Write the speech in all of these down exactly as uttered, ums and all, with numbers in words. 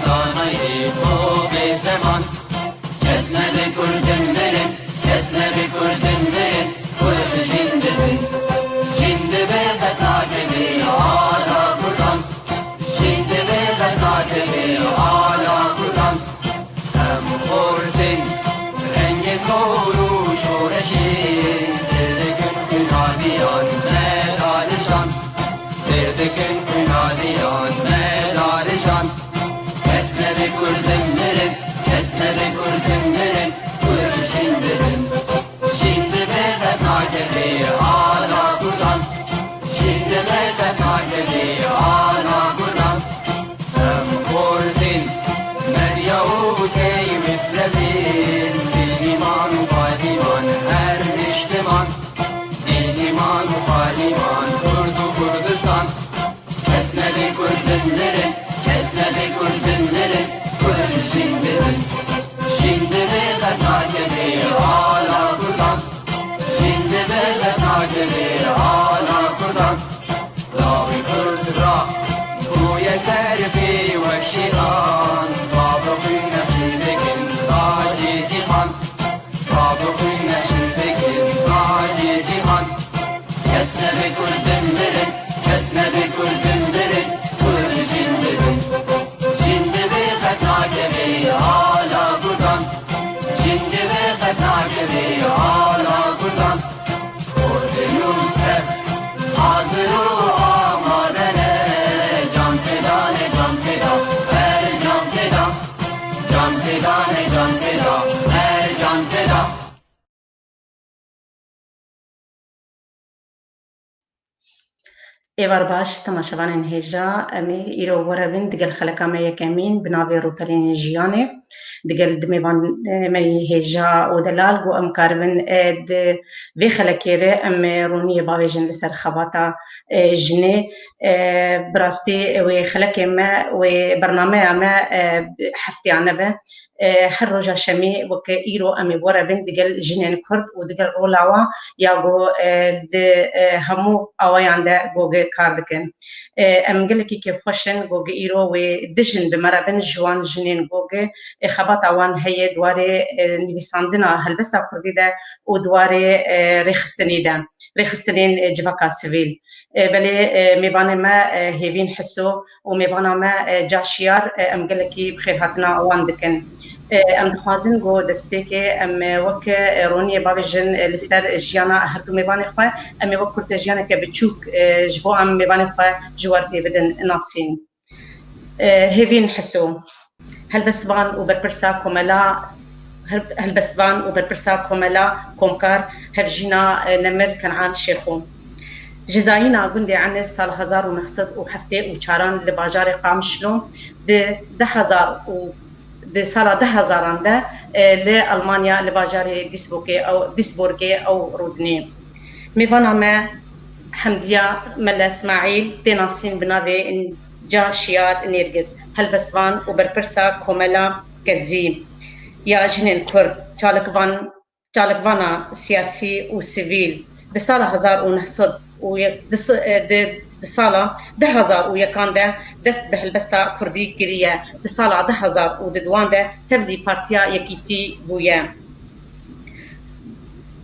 Zanayê xwe bê zeman. Kes nebe kurdin mirin, kes nebe kurdin mirin, kurd jin dibin. Jin dibe qet nakeve ala kurdan. Jin dibe qet nakeve ala kurdan. Em xortin rengê sor û şoreşê, sêr dikin xwînaliyan me darijan. Sêr dikin xwînaliyan me darijan. Kes nebe kurdin mirin, kes nebe kurdin mirin, kurd jin dibin. Jin dibe qet nakeve ala kurdan. Jin dibe qet nakeve ala kurdan. Em xortin medya û tey mislevin, dîniman û padiman her niştiman. Dîniman û padiman, Kurd û Kurdistan. Kes nebe kurdin mirin, kes nebe kurdin mirin, kurd jin dibin. Jin dibe qet nakeve ala kurdan. Jin dibe qet nakeve ala kurdan. Lawê kurd ra bûye serfê wek şêxan. Bavê xwîn nexşî dikin tacê cîhan. Bavê xwîn nexşî dikin tacê cîhan. Kes nebe kurdin mirin, kes nebe kurdin mirin, kurd jin dibin. Jin dibe qet nakeve ala kurdan. Jin dibe qet nakeve ala kurdan. Kurdê nû tev hazir û amade ne. Can feda ne, can feda, her can feda. Can feda ne, can feda, her can feda. Êvar baş, temaşevanên hêja, em ê îro we re bin digel xeleka me yekemîn bi navê Rûpelên Jiyanê. Digel di mêvan, e, me yê hêja û delal ku em karibin, e, di vê xelekê re em, e, roniyê bavêjin li ser xebata, e, jinê. E, bi rastî, e, wê xelekê me, wê bernameya me, e, hefteyane be. E, her roja şemê weke îro em ê bi we re bin digel jinên Kurd û digel rola wan ya ku, e, di, e, hemû awayan de ku gi kar dikin. E, em gelekî kêfxweş in ku gi îro wê du jin bi me re bin, ji wan jinên ku gi, e, xebata wan heye di warê, e, nivîsandina helbesta Kurdî de û di warê, e, rêxistinê de, rêxistinên, e, civaka sivîl. E, belê, e, mêvanê me, e, Hêvîn Hiso û mêvana me, e, Ca Şiyar, e, em gelekî bi xêrhatina wan dikin. E, em dixwazin ku destpêkê em, e, wek, e, roniyê bavêjin, e, li ser jiyana her du mêvanê xwe, em ê wek kurtejiyaneke biçûk, e, ji bo em mêvanê xwe ji we re pê bidin nasîn. E, Hêvîn Hiso, helbestvan û berpirsa komela, hel-, helbestvan û berpirsa komela Komkar, Hevjîna, e, Nemir Kenan Şêxo. Ji zayîna gundê Enis sala hezar û neh sed û heftê û çaran li bajarê Qamişlo, di du hezar û di sala du hezaran de, e, li Almanya li bajarê Duisburgê ew, Duisburgê ew rûdinê. Mêvana me Hemdiya Mele Smaîl tê nasîn bi navê Ca Şiyar Nêrgiz, helbestvan û berpirsa Komela Kezî ya Jinên Kurd, çalakvan çalakvana siyasî û sivîl. Di sala hezar û neh sed û yek, di s-, e, di, di sala du hezar û yekan de dest bi helbesta kurdî kiriye. Di sala du hezar û duduan de tevlî Partiya Yekîtî bûye.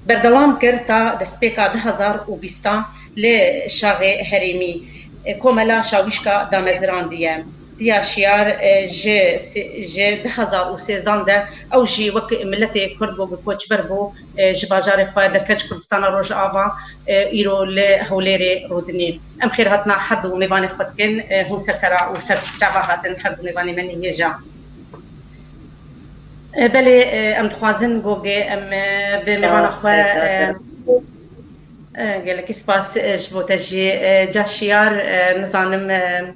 Berdewam kir ta destpêka du hezar û bîstan li Şaxê Herêmî, e, Komela Şawîşka damezirandiye. Diya Şiyar, e, ji si-, ji du hezar û sêzdan de ew jî wek miletê Kurd ku koçber bû, e, ji bajarê xwe derket ji Kurdistana Rojava, e, îro li Hewlêrê rûdinê. Em xêrhatina her du mêvanê xwe dikin, e, hûn ser sera û ser çava hatin her du mêvanê me nî hêja. E, belê, e, em dixwazin gogê em, e, bi mêvana xwe, e, e, gelekî spas, e, ji bo te jî, e, Ca Şiyar, e, nizanim, e,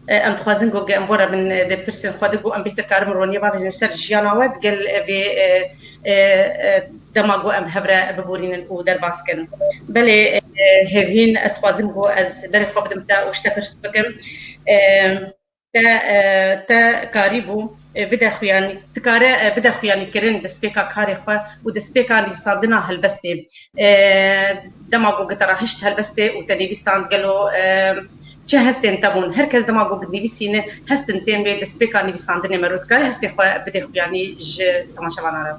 E, em dixwazin ku em bo re bin, e, di pirsên xwe de ku em bêhtir karin roniyê bavêjin ser jiyana we digel, e, vê, e, e, e, dema ku em hev re biborînin û derbas kin. Belê, e, Hêvîn, ez xwazim ku ez berê xwe bidim te û ji te pirs bikim. E, te, e, te karîbû, e, bide xuyanî, dikare, e, bide xuyanîkirin destpêka karê xwe û destpêka nivîsandina helbestê. E, dema ku te rahişt helbestê û te nivîsand gelo, e, çi hestên te bûn? Her kes dema ku bi nivîsîne hestin tên wê destpêka nivîsandinê mero dikare hestê xwe bide xuyanî ji temaşevanan re.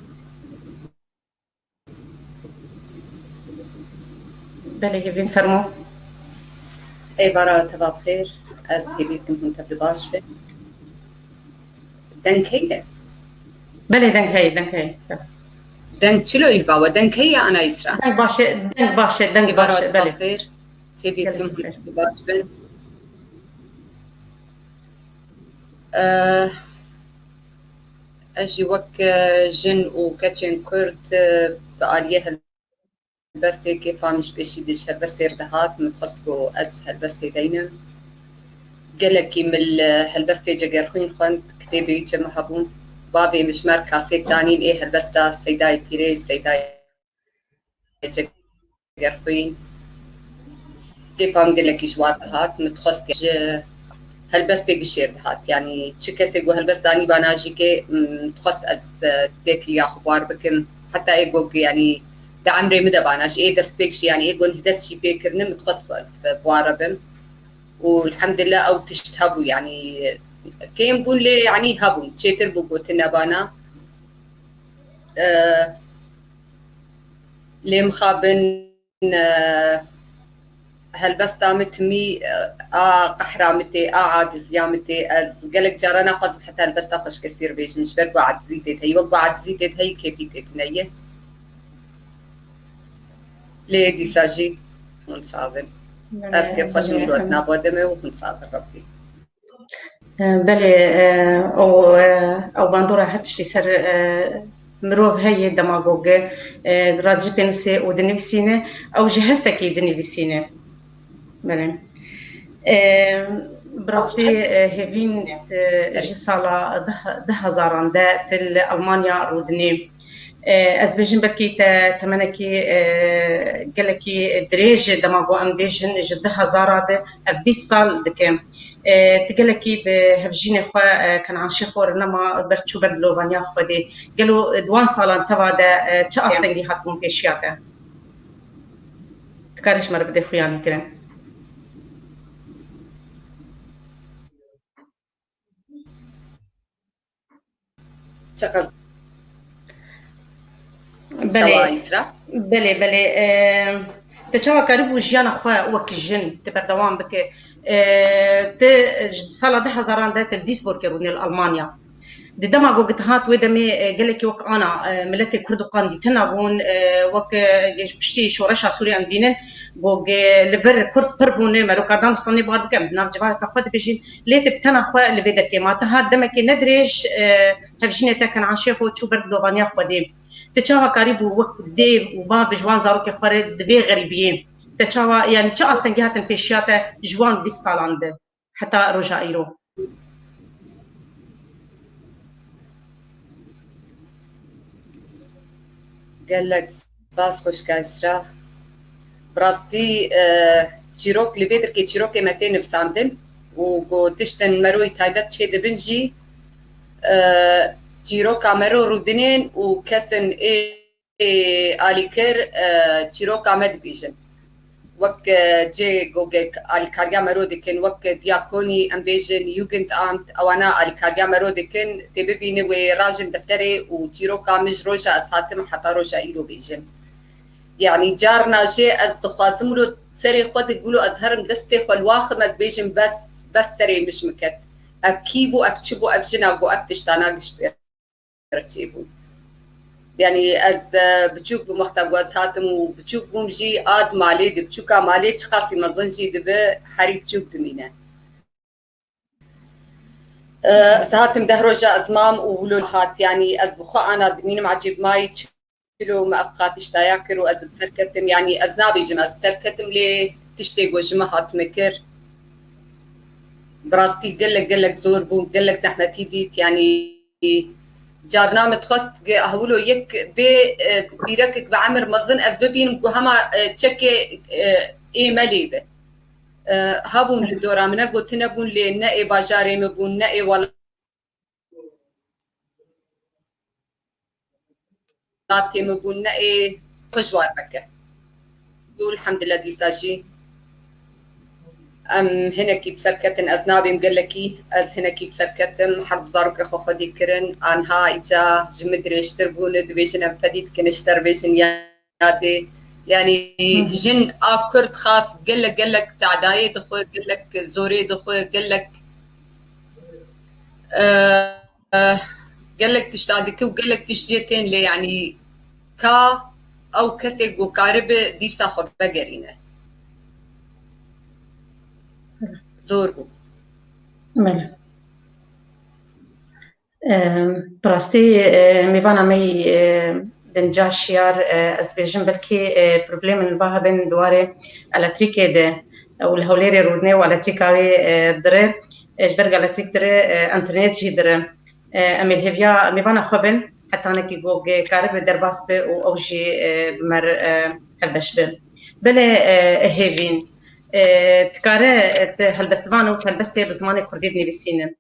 Belê, Hêvîn, fermo. Êvara te va bi xêr. Ez hêvî dikim hûn tev di baş be. Deng heye? Belê, deng heye, deng heye. Deng çilo îl bawe? Deng heye, ana Îsra? Deng baş e, deng baş e, deng baş e, belê. Êvara te va bi xêr. Hêvî dikim hûn tev di baş bin. Eh, ez jî wek, eh, jin û keçên Kurd, eh, bi aliyê helbestê kêfa min ji pêşî de ji helbestê re dihat, min dixwest ku ez helbestê deynim. Gelekî min li helbestê Cegerxwîn xwend, kitêbê wî çê min hebûn. Bavê min ji me re kasêt danîn, ê helbesta Seydayê Tîrê, Seydayê Cegerxwîn. Kêfa min gelekî ji wan dihat, min dixwest ji helbestê gişêr dihat. Yanî çi kesê ku helbest danîbana jî kê, min dixwest ez, e, têkiliya xwe bi wan re bikim. Heta ê ku, yanî di emrê min de bana jî, ê destpêk jî, yanî ê ku dest jî pê kirine, min dixwest ku ez, e, bi wan re bim. Û elhamdulillah ew tişt hebû, yanî kêm bûn lê, yanî hebûn. Çêtir bû gotin nebana. E, lê mixabin, e, helbesta min timî, e, a qehra min tê, a aciziya min tê. Ez gelek cara naxwazim heta helbesta xweşkesî re bêjim, ji ber ku acizî tê de heyî. Wek ku acizî tê de heyî, kêfî tê de neyê. Lê dîsa jî hûn sax bin. Ez kêfxweş im îro di nav we de me û hûn sax bin Rebbî. Belê, ew, ew bandora her tiştî ser, e, mirov heye, dema ku, e, radijî pênûsê û dinivîsîne, ew ji hestekî dinivîsîne. Belê. E, bi rastî, e, Hêvîn, e, ji sala deh, deh hezaran de tu li Almanya rûdinê. E, ez bêjim belkî te temenekî, e, gelekî dirêj e, dema ku em bêjin ji du hezara de ev bîst sal dike. E, tu gelekî bi hevjînê xwe, e, Kenan Şêxo re nema ber çû ber dilovaniya Xwedê. Gelo di wan salan teva de, e, çi astengî hatibûn pêşiya te? Dikarî ji me re bidê xuyanî kirin. Çiqas Belê. Çawa Îsra? Belê, belê. E, te çawa karibû jiyana xwe wek jin te berdewam bike? E, te ji sala du hezaran de te li Duisburgê rûnê li Almanya. Di dema ku tu hat wê demê, e, gelekî wek ana, e, miletê Kurd û Qandî tena bûn, e, wek, e, piştî şoreşa Sûriyê em dînin, ku, e, li vir Kurd pir bûne, meroka danûstanê bar bikim, di nav civaka xwe dibêjin, lê tu bi tena xwe li vê derkê ma. Tu hat demekê ne dirêj, e, hevjînê te Kenan Şêxo çû ber dilovaniya Xwedê. Tu çawa karîbû wek dê û bav ji wan zarokê xwe re di vê xerîbiyê? Te çawa, yanî çi astengî hatin pêşiya te ji wan bîst salan de heta roja îro? Gelek spas xwişka Îsra. Bi rastî, e, çîrok, li vê dirkê çîrokê me tê nivîsandin û ku tiştên mero yê taybet çêdibin jî, e, çîroka mero rûdinên û kesên ê, ê alîkir, e, çîroka me dibêjin. Wek, e, cê ku ge-, alîkariya mero dikin, wek diyakonî, em bêjin Jugendamt, ewana alîkariya mero dikin, tê bibîne wê rajin defterê û çîroka min ji roja ez hatim heta roja îro bêjin. Yanî carna jê ez dixwazim wilo serê xwe de wilo ez herim destê xwe li waxim, ez bêjim bes, bes serê min ji min ket. Ev kî bû, ev çi bû, ev jina bû, ev tiştana giş bê re çêbû. Yanî ez, e, biçûk bûm wexta ku ez hatim û biçûk bûm jî a di malê de, biçûka malê çiqasî mezin jî dibe, herî biçûk dimîne. E, ez hatim deh roja ez mam û wilo hat, yanî ez bi xwe ana dimînim ecêb mayî çilo me ev qat tiştaya kir û ez bi ser ketim, yanî ez nabêjim ez bi ser ketim lê tiştê ku ji min hatime kir. Bi rastî gelek, gelek zor bû, gelek zehmetî dît, yanî carna min dixwest ge-, hewilo yek bê, e, pîrekek bi emir mezin ez bibînim ku hema, e, çekê, e, ê me lê be. E, hebûn li dora min, ne gotine bûn lê ne ê bajarê min bûn, ne ê welatê min bûn, ne ê xwe ji wan veke. Û elhamdulillah dîsa jî Em hinekî bi ser ketin, ez nabêm gelekî, ez hinekî bi ser ketim, her bi zarokê xwe xwedî kirin, anha îca ji min dirêjtir bûn, dibêjin em fedî dikin, ji te re bêjin yadê. Yanî Hı hı. jin a Kurd xas gelek, gelek tadayê dixwe, gelek zorê dixwe, gelek, e, e, gelek tişta dike û gelek tişt jê tên lê, yanî ka ew kesê ku karibe dîsa xwe vegerîne. Zor bû. Belê. Em, bi rastî, e, mêvana me yî, e, Dinca Şiyar, e, ez dibêjim belkî, e, problemên li ba hebin di warê elektrîkê de, e, û li Hewlêrê rûdine û elektrîka wê, e, dire, e, ji ber ku elektrîk dire, e, înternet jî dire. E, em ê li hêviya mêvana xwe bin, hetanekî ku karibe derbas be û ew jî, e, bi me re, e, hevbeş be. Belê, e, Hêvîn, e, dikare, e, tu helbestvan û tu helbestê bi zimanê kurdî dinivîsîne.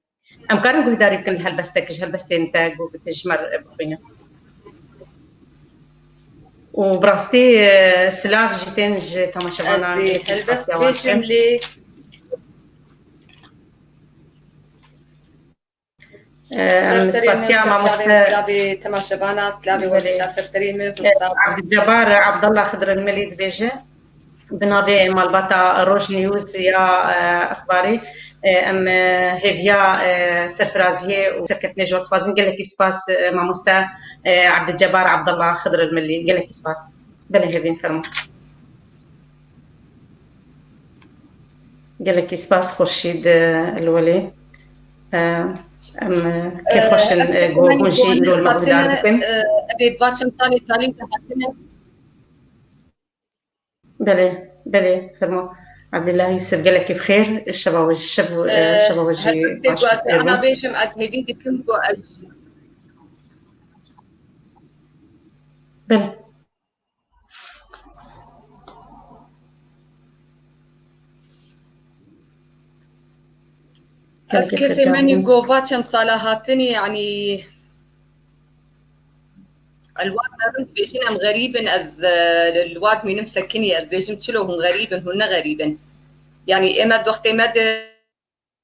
Em karin guhdarî bikin li helbestek ji helbestên te ku tu ji me re bixwîne. Û bi rastî, e, silav jî tên ji temaşevana Ez ê gelekî helbest spasiya wan bêjim dikim. lê E, em Ser serê min, spasiya ser çavê mamoste min, silavê temaşevana, silavê we Belê. bişa ser serê min, E, hûn sax bin. Abdulcebar Abdallah Xidr El Melî dibêje, bi navê malbata Roj News ya, e, exbarî, e, em, e, hêviya, e, serfiraziyê û serkeftinê ji we dixwazin. Gelekî spas, e, mamoste, e, Abdulcebar Abdallah Xidr El Melî. Gelekî spas. Belê Hêvîn, fermo. Gelekî spas Xurşîd, e, El Welî. E, em, e, kêfxweş in, Ev e, kesê ku me hûn jî ku îro li me guhdar hatine, dikin. e, ev ê di va çend salê talî de hatine. Belê, belê, fermo. Abdullah Yusuf, gelekî bi xêr. Şeva we, şev, e, E, şeva we jî Her kesê baş ku ez bixêr ana be. bêjim, ez hêvî dikim ku ez Belê. Ev Gelekî kesê xircan menî bûn. Gova çend sala hatinî, yanî, el wat merin dibêjin em xerîb in, ez, e, li wat mînim sekinî, ez dibêjim çilo hûn xerîb in, hûn ne xerîb in. Yanî ême di wextê me de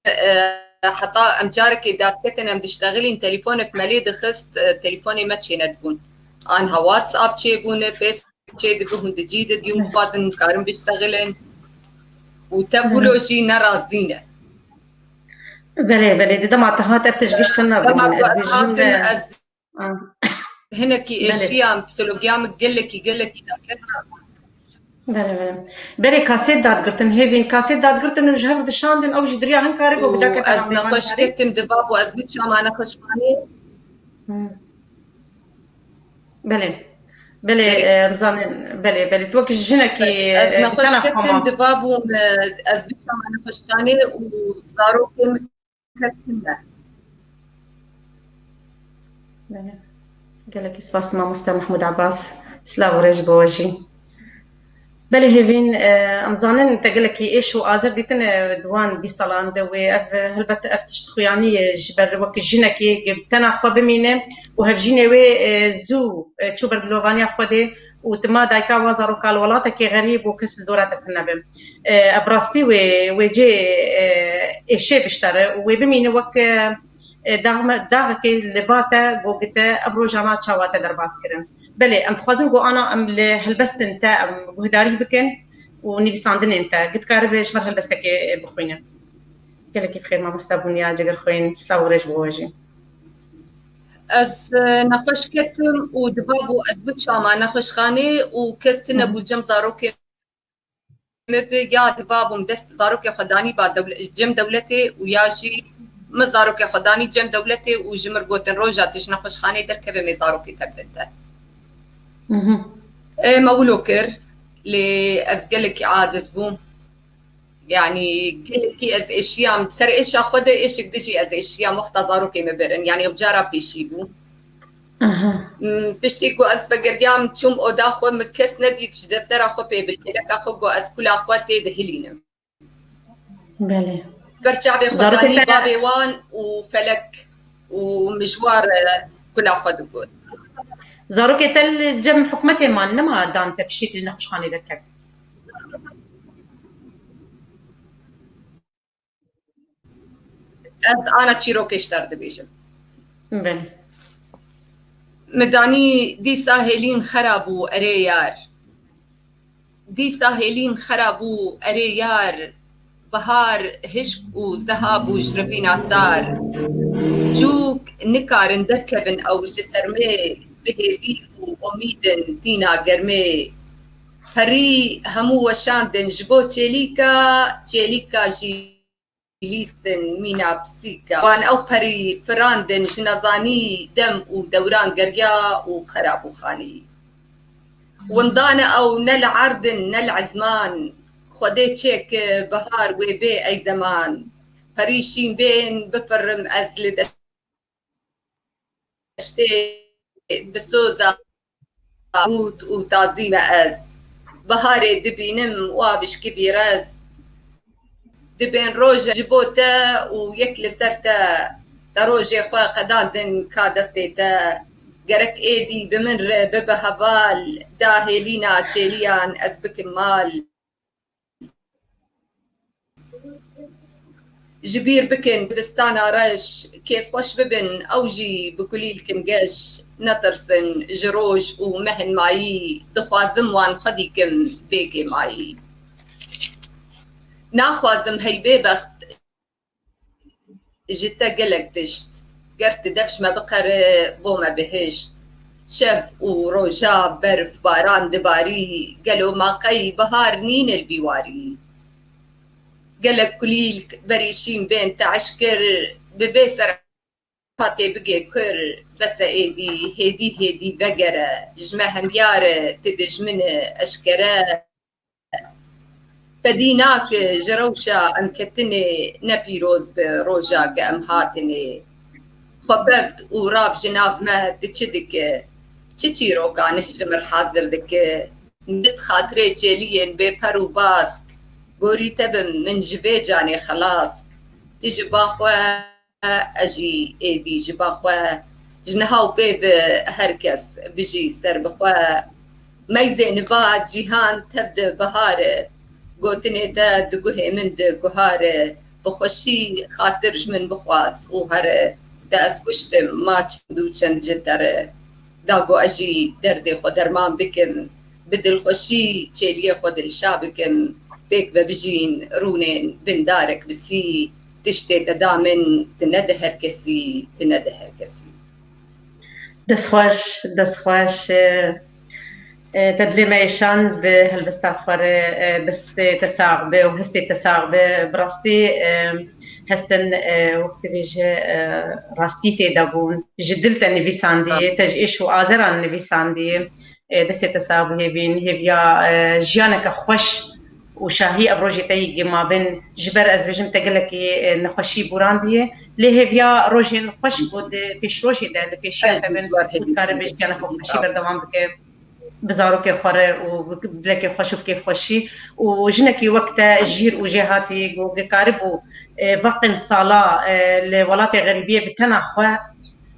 e, heta em carekê dadiketin, em diştexilîn, telefonek me lê dixist, e, telefonê me çênedibûn. Anha WhatsApp çêbûne, Facebook çêdibe, hûn di cî de digîn, dixwazin hûn karin biştexilin. Û tev wilo jî ne razî ne. Belê, belê, di dema te hat ev tişt giştin Dema nabûn. ku Ez ez dibêjim, hatim, e, ez Ah. Hinekî Belê. êşiya, psîkologiya min gelekî, gelekî dakir. Belê, belê. Berê kasêt dadgirtin, hêvîn kasêt dadgirtin û ji hev dişandin, ew jî diriya hin karê ku Û gidake ez tera nexweş mêvankarê. ketim di bab û ez biçama nexweşxanê. Hmm. Belê. Belê, Berê. e, em zanin, belê, belê. Tu wek jinekî, Ez e, nexweş tena ketim xema. di bab û me, ez biçama nexweşxanê û zarokê min kestin me. Belê. Gelekî spas mamoste Mehmûd Abbas. Silav û rêz bo we jî. Belê hêvîn, e, em zanin te gelekî êş û azir dîtine di wan bîst salan de wê ev, e, helbet ev tişt xuyanî ye ji ber wekî jinekê bi tena xwe bimîne û hevjînê wê, e, zû, e, çû ber dilovaniya Xwedê û tu ma dayika wa zaroka li welatekê xerîb û kes li dora te tune be. E, bi rastî wê, wê cê, e, êşê biştere û wê bimîne wek, e, e, daxme-, daxekê li ba te gogite ev rojana çawa te derbas kirin. Belê, em dixwazin ku ana em li helbestên te em guhdarî bikin û nivîsandinên te. Gitkarî be ji ber helbestekê, e, bixwîne. Gelekî bi xêr mamoste Bûnya Cigirxwîn, silav û rêz bo we jî. Ez, e, nexweş ketim û diva bû ez biçama nexweşxanê û kes tine Hı hı. bû cem zarokê me bi ya diva bûm dest zarokê xwe danî ba dewle-, cem dewletê û ya jî min zarokê xwe danî cem dewletê û ji mir gotin roja tu ji nexweşxanê derkeve me zarokê te bidin te. Hı hı. E, me wilo kir, lê ez gelekî aciz bûm. Yanî gelekî ez êşiyam, ser êşa xwe de êşik dijî ez êşiyam wexta zarokê me birin. Yanî ew cara pêşî bû. Aha. M, piştî ku ez vegeriyam çûm oda xwe, min kes nedît ji deftera xwe pê bilkêleka xwe ku ez kula xwe tê dihilînim. Belê. Ber çavê xwe Zarokê danî te bavê wan û felek û mijwar, e, kula xwe digot. Zarokê te li cem hikûmetê man, nema dan te piştî tu ji nexweşxanê derket? Ez ana çîrokê ji te re dibêjim. Belê. Midanî dîsa hêlîn xera bû erê yar. Dîsa hêlîn xera bû erê yar. Bihar hişk û zeha bû ji rivîna sar. Cûk nikarin derkevin ew ji sermê, bi hêvî û umîdin tîna germê. Perî hemû weşandin ji bo çêlîka, çêlîka jî lîstin mîna pisîka. Wan ew perî firandin ji nezanî, dem û dewran geriya û xera bû xanî. Windane ew ne li erdin ne li ezman. Xwedê çêke bihar wê bê ey zeman. Perî şîn bên bifirim ez li deştê, bi soza rût û tazî me ez. Biharê dibînim wa bişkibî rez. Dibên roje ji bo te û yek li ser te. Te rojê xwe qedandin ka destê te. Gerek êdî bi min re bibe heval, da hêlîna çêliyan ez bikim mal. Ji bîr bikin dibistana reş, kêfxweş bibin ew jî bi kulîlkin geş. Netirsin ji roj û mehin mayî, dixwazim wan xwedî kim bê kêmayî. Naxwazim hey bêbext ji te gelek tişt. Ger tu dev ji me biqere, bo me bihişt. Şev û roja berf baran dibarî, gelo ma qey bihar nîne li bîwarî? Gelek kulîlk berî şîn bên te eşkir, bi vê ser hatê bigê kur, bes e êdî, hêdî hêdî vegere, ji me hemyar e, tu dijmin e eşkere. Fedî nake ji rewşa em ketinê, ne pîroz be roja ke em hatinê. Xwebewt û rav ji nav me tu çi dike? Çi çîroka neh ji mir hazir dike? Nit xatirê çêliyên bêper û bask. Gorî te bim min ji vê canê xelask. Tu ji ba xwe, ez jî êdî ji ba xwe. Ji niha û pê ve her kes bijî ser bi xwe. Meyzê niva cîhan tev di bihar e. Gotinê te di guhê min di guhar e. Bi xweşî xatir ji min bixwaz û here. Te ez kuştim ma çend û çend ji te re. Da ku ez jî derdê xwe derman bikim. Bi dilxweşî çêliyê xwe dilşa bikim. Pêk ve bijîn rûnên bindarek bi sî. Tiştê te da min, tu nede her kesî, tu nede her kesî. Destxweş, destxweş. E, e, te dilê me êşand bi helbesta xwe re, e, destê te sax be û hestê te sax be. Bi rastî, e, hestin, e, wek dibêje, e, rastî tê de bûn. Ji dil te nivîsandiye, te ji êş û azeran nivîsandiye. E, destê te sax bi hêvîn, hêviya, e, jiyaneke xweş û şahî ev rojê te yî gima bin. Ji ber ez bêjim te gelekî, e, nexweşî bûrandiye. Lê hêviya rojên xweş ku di pêşrojê de, li pêşiya te bin, tu dikare bê jiyana xwe xweşî berdewam bike. Bi zarokê xwe re û bi dilekê xweş û bi kêfxweşî. Û jinekî wek te jîr û jêhatî ku dikaribû, e, veqên sala, e, li welatê xerîbiyê bi tena xwe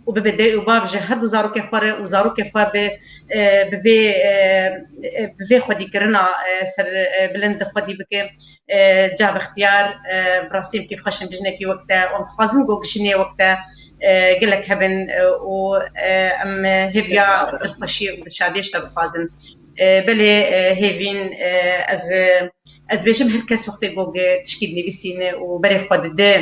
û bibe dê û bav ji her du zarokê xwe re û zarokê xwe bi, e, bi vê, e, e, bi vê xwedîkirina, e, ser, e, bilind xwedî bike, e, cav ixtiyar, e, bi rastî em kêfxweş in bi jinekî wek te, em dixwazin ku jinê wek te, e, gelek hebin, e, û, e, em hêviya dilxweşî û dilşadiyê ji te dixwazin. E, belê, e, hêvîn, e, ez, e, ez bêjim her kes wextê ku tişkî dinivîsîne û berê xwe dide,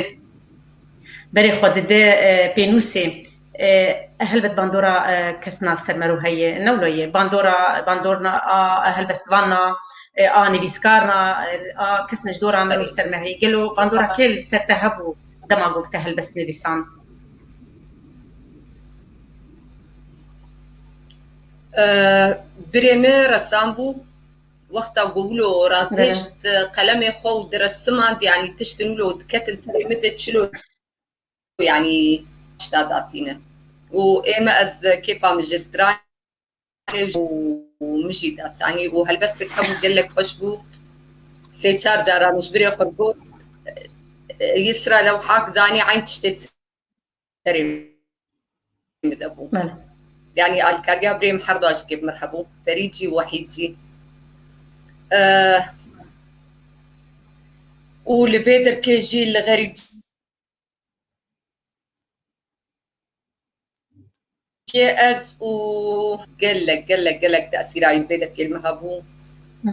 berê xwe dide, e, pênûsê. E, helbet bandora, e, kesna li ser mero heye, ne wilo ye. Bandora, bandorna a helbestvanna, e, a nivîskarna, e, a kesna ji dora mero li ser me heye. Gelo bandora kê li ser te hebû dema ku te helbest nivîsand? E, birê me resam bû. Wexta ku wilo ratişt, e, qelemê xwe û diresimand, yanî tiştin wilo diketin serê min de çilo, yanî tişta datîne. Û ê me ez kêfa min jê stranê û min jî dat. Yanî û helbestek hebû gelek xweş bû. Sê çar cara min ji birê xwe got, e, Yisra lewhak danî eyn tiştê serê min de bû. Belê. Yanî alîkariya birê min her du ji kêf min hebû. Ferîd jî, Wehîd jî. E, û li vê derkê jî li xerîb Yê ez û gelek, gelek, gelek tesîra wî vê devkê li min hebû.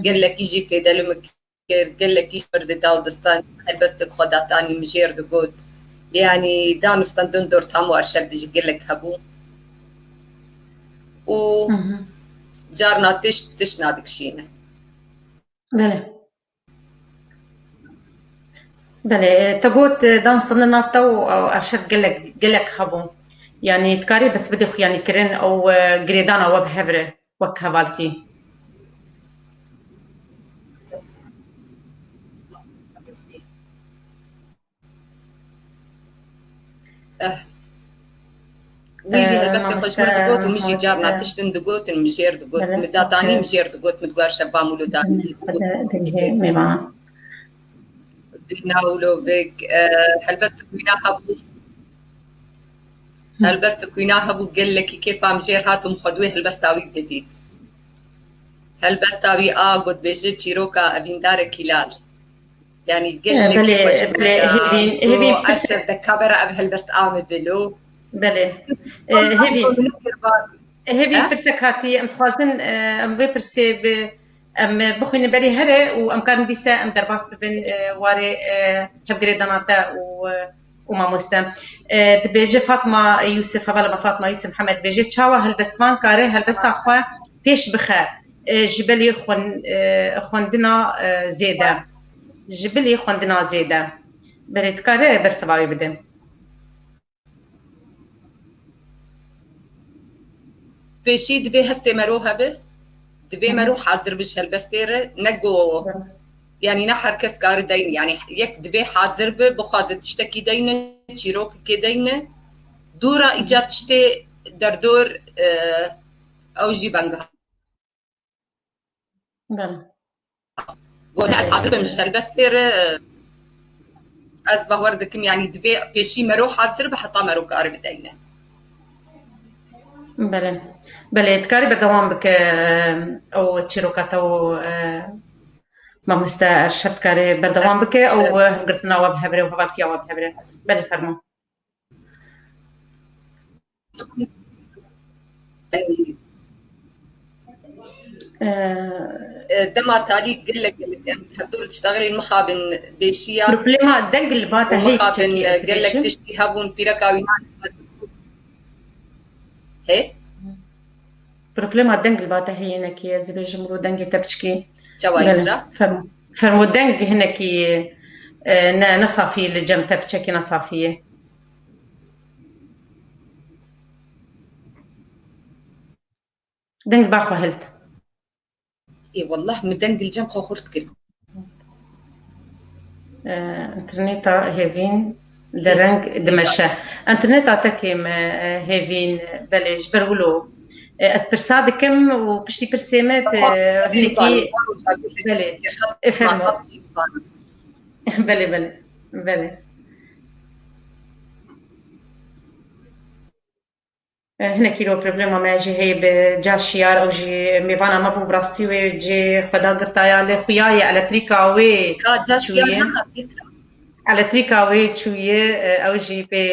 Gelekî jî fêde li min kir, gelekî ji mir dida û distan helbestik xwe datanî, min jêr digot. Yanî dan û standin dor tam û arşev de jî gelek hebû. Û carna tişt, tişt nadikişîne. Belê. Belê, te got, e, dan standin nav te û, e, arşev gelek, gelek hebû. Yanî dikarî bes bidê xuyanîkirin û, e, girêdana we bi hev re wek hevaltî. Eh. Wî jî Eh, helbestê xwe ji mamoste, min re digot û min jî mamoste. Carna tiştin digotin, min jêr digot, Belê, min datanî, ok. Min jêr digot, min digot şeva mûlo danî. Belê, xwe de dengê mêvanan. Vîna û lovek, eh, helbestik wîna hebû. Hı. Helbestik wîna hebû, gelekî kêfa min jêr hat û min xwe di wê helbesta wî didît. Helbesta wî a got bêje çîroka evîndarekî lal. Yanî, eh, gelekî belê, xweş bû belê, ca, hêvîn, hêvîn, eşev de kabera ev helbest ame belo. Belê. Eh, hêvîn. Hêvî pirsek hatî, em dixwazin, e, em vê pirsê bi, em bixwînin berî here û em karin dîse em derbas bibin, e, warê, e, hevgirêdana te û, e, û mamoste. E, dibêje Fatma Yusuf, hevala me Fatma Yusuf Mihemed dibêje, çawa helbestvan kare helbesta xwe pêş bixe, e, ji belê xwen-, e, xwendina, e, zêde. Ji bilî xwendina zêde. Belê dikare bersiva wê bide. Pêşî divê hestê mero hebe, divê mero hazir bi ji helbestê re, ne go, yanî ne her kes kari deyne, yanî yek divê hazir bi, bixwaze tiştekî deyne, çîrokekê deyne, dûra îca tiştê derdor, e, ew jî benga. Belê. Got, ez hazir bim ji helbestê re, ez bawer dikim, yanî divê pêşî mero hazir be, heta mero kare bideyne. Belê. Belê, dikarî berdewam bike, ew çîroka te û, e, mamoste Erşef dikarî berdewam bike, ew hevgirtina we bi hev re û hevaltiya we bi hev re. Belê, fermo. Ee, E, dema talî gelek gelek em hevdûr diştexilîn mixabin dêşiya. Problema deng li ba te hê mixabin çekî, ez gelek dibêjim. Tiştî hebûn pîreka wî nan. He? Problema deng li ba te heye nekî, ez dibêjim ro dengê te piçkî. Çawa Îsra? Fermo. Fermo deng hinekî, e, ne, ne safî li cem te piçekî ne safî ye. Deng ba xwe hilt. Ê wallah min deng li cem xwe xurt kir. E, interneta hêvîn dereng dimeşe. Interneta te kêm e, hêvîn, belê, ji ber wilo. E, ez pirsa dikim û piştî pirsê me te hinekî, belê, e, fermo. Belê, belê, belê. E, hinekî ro problema me jî heye bi Ca Şiyar, ew jî mêvana me bû, bi rastî wê cê xwe da girtaya, lê xuya ye, elektrîka wê çûye. Elektrîka wê çûye, e, ew jî pê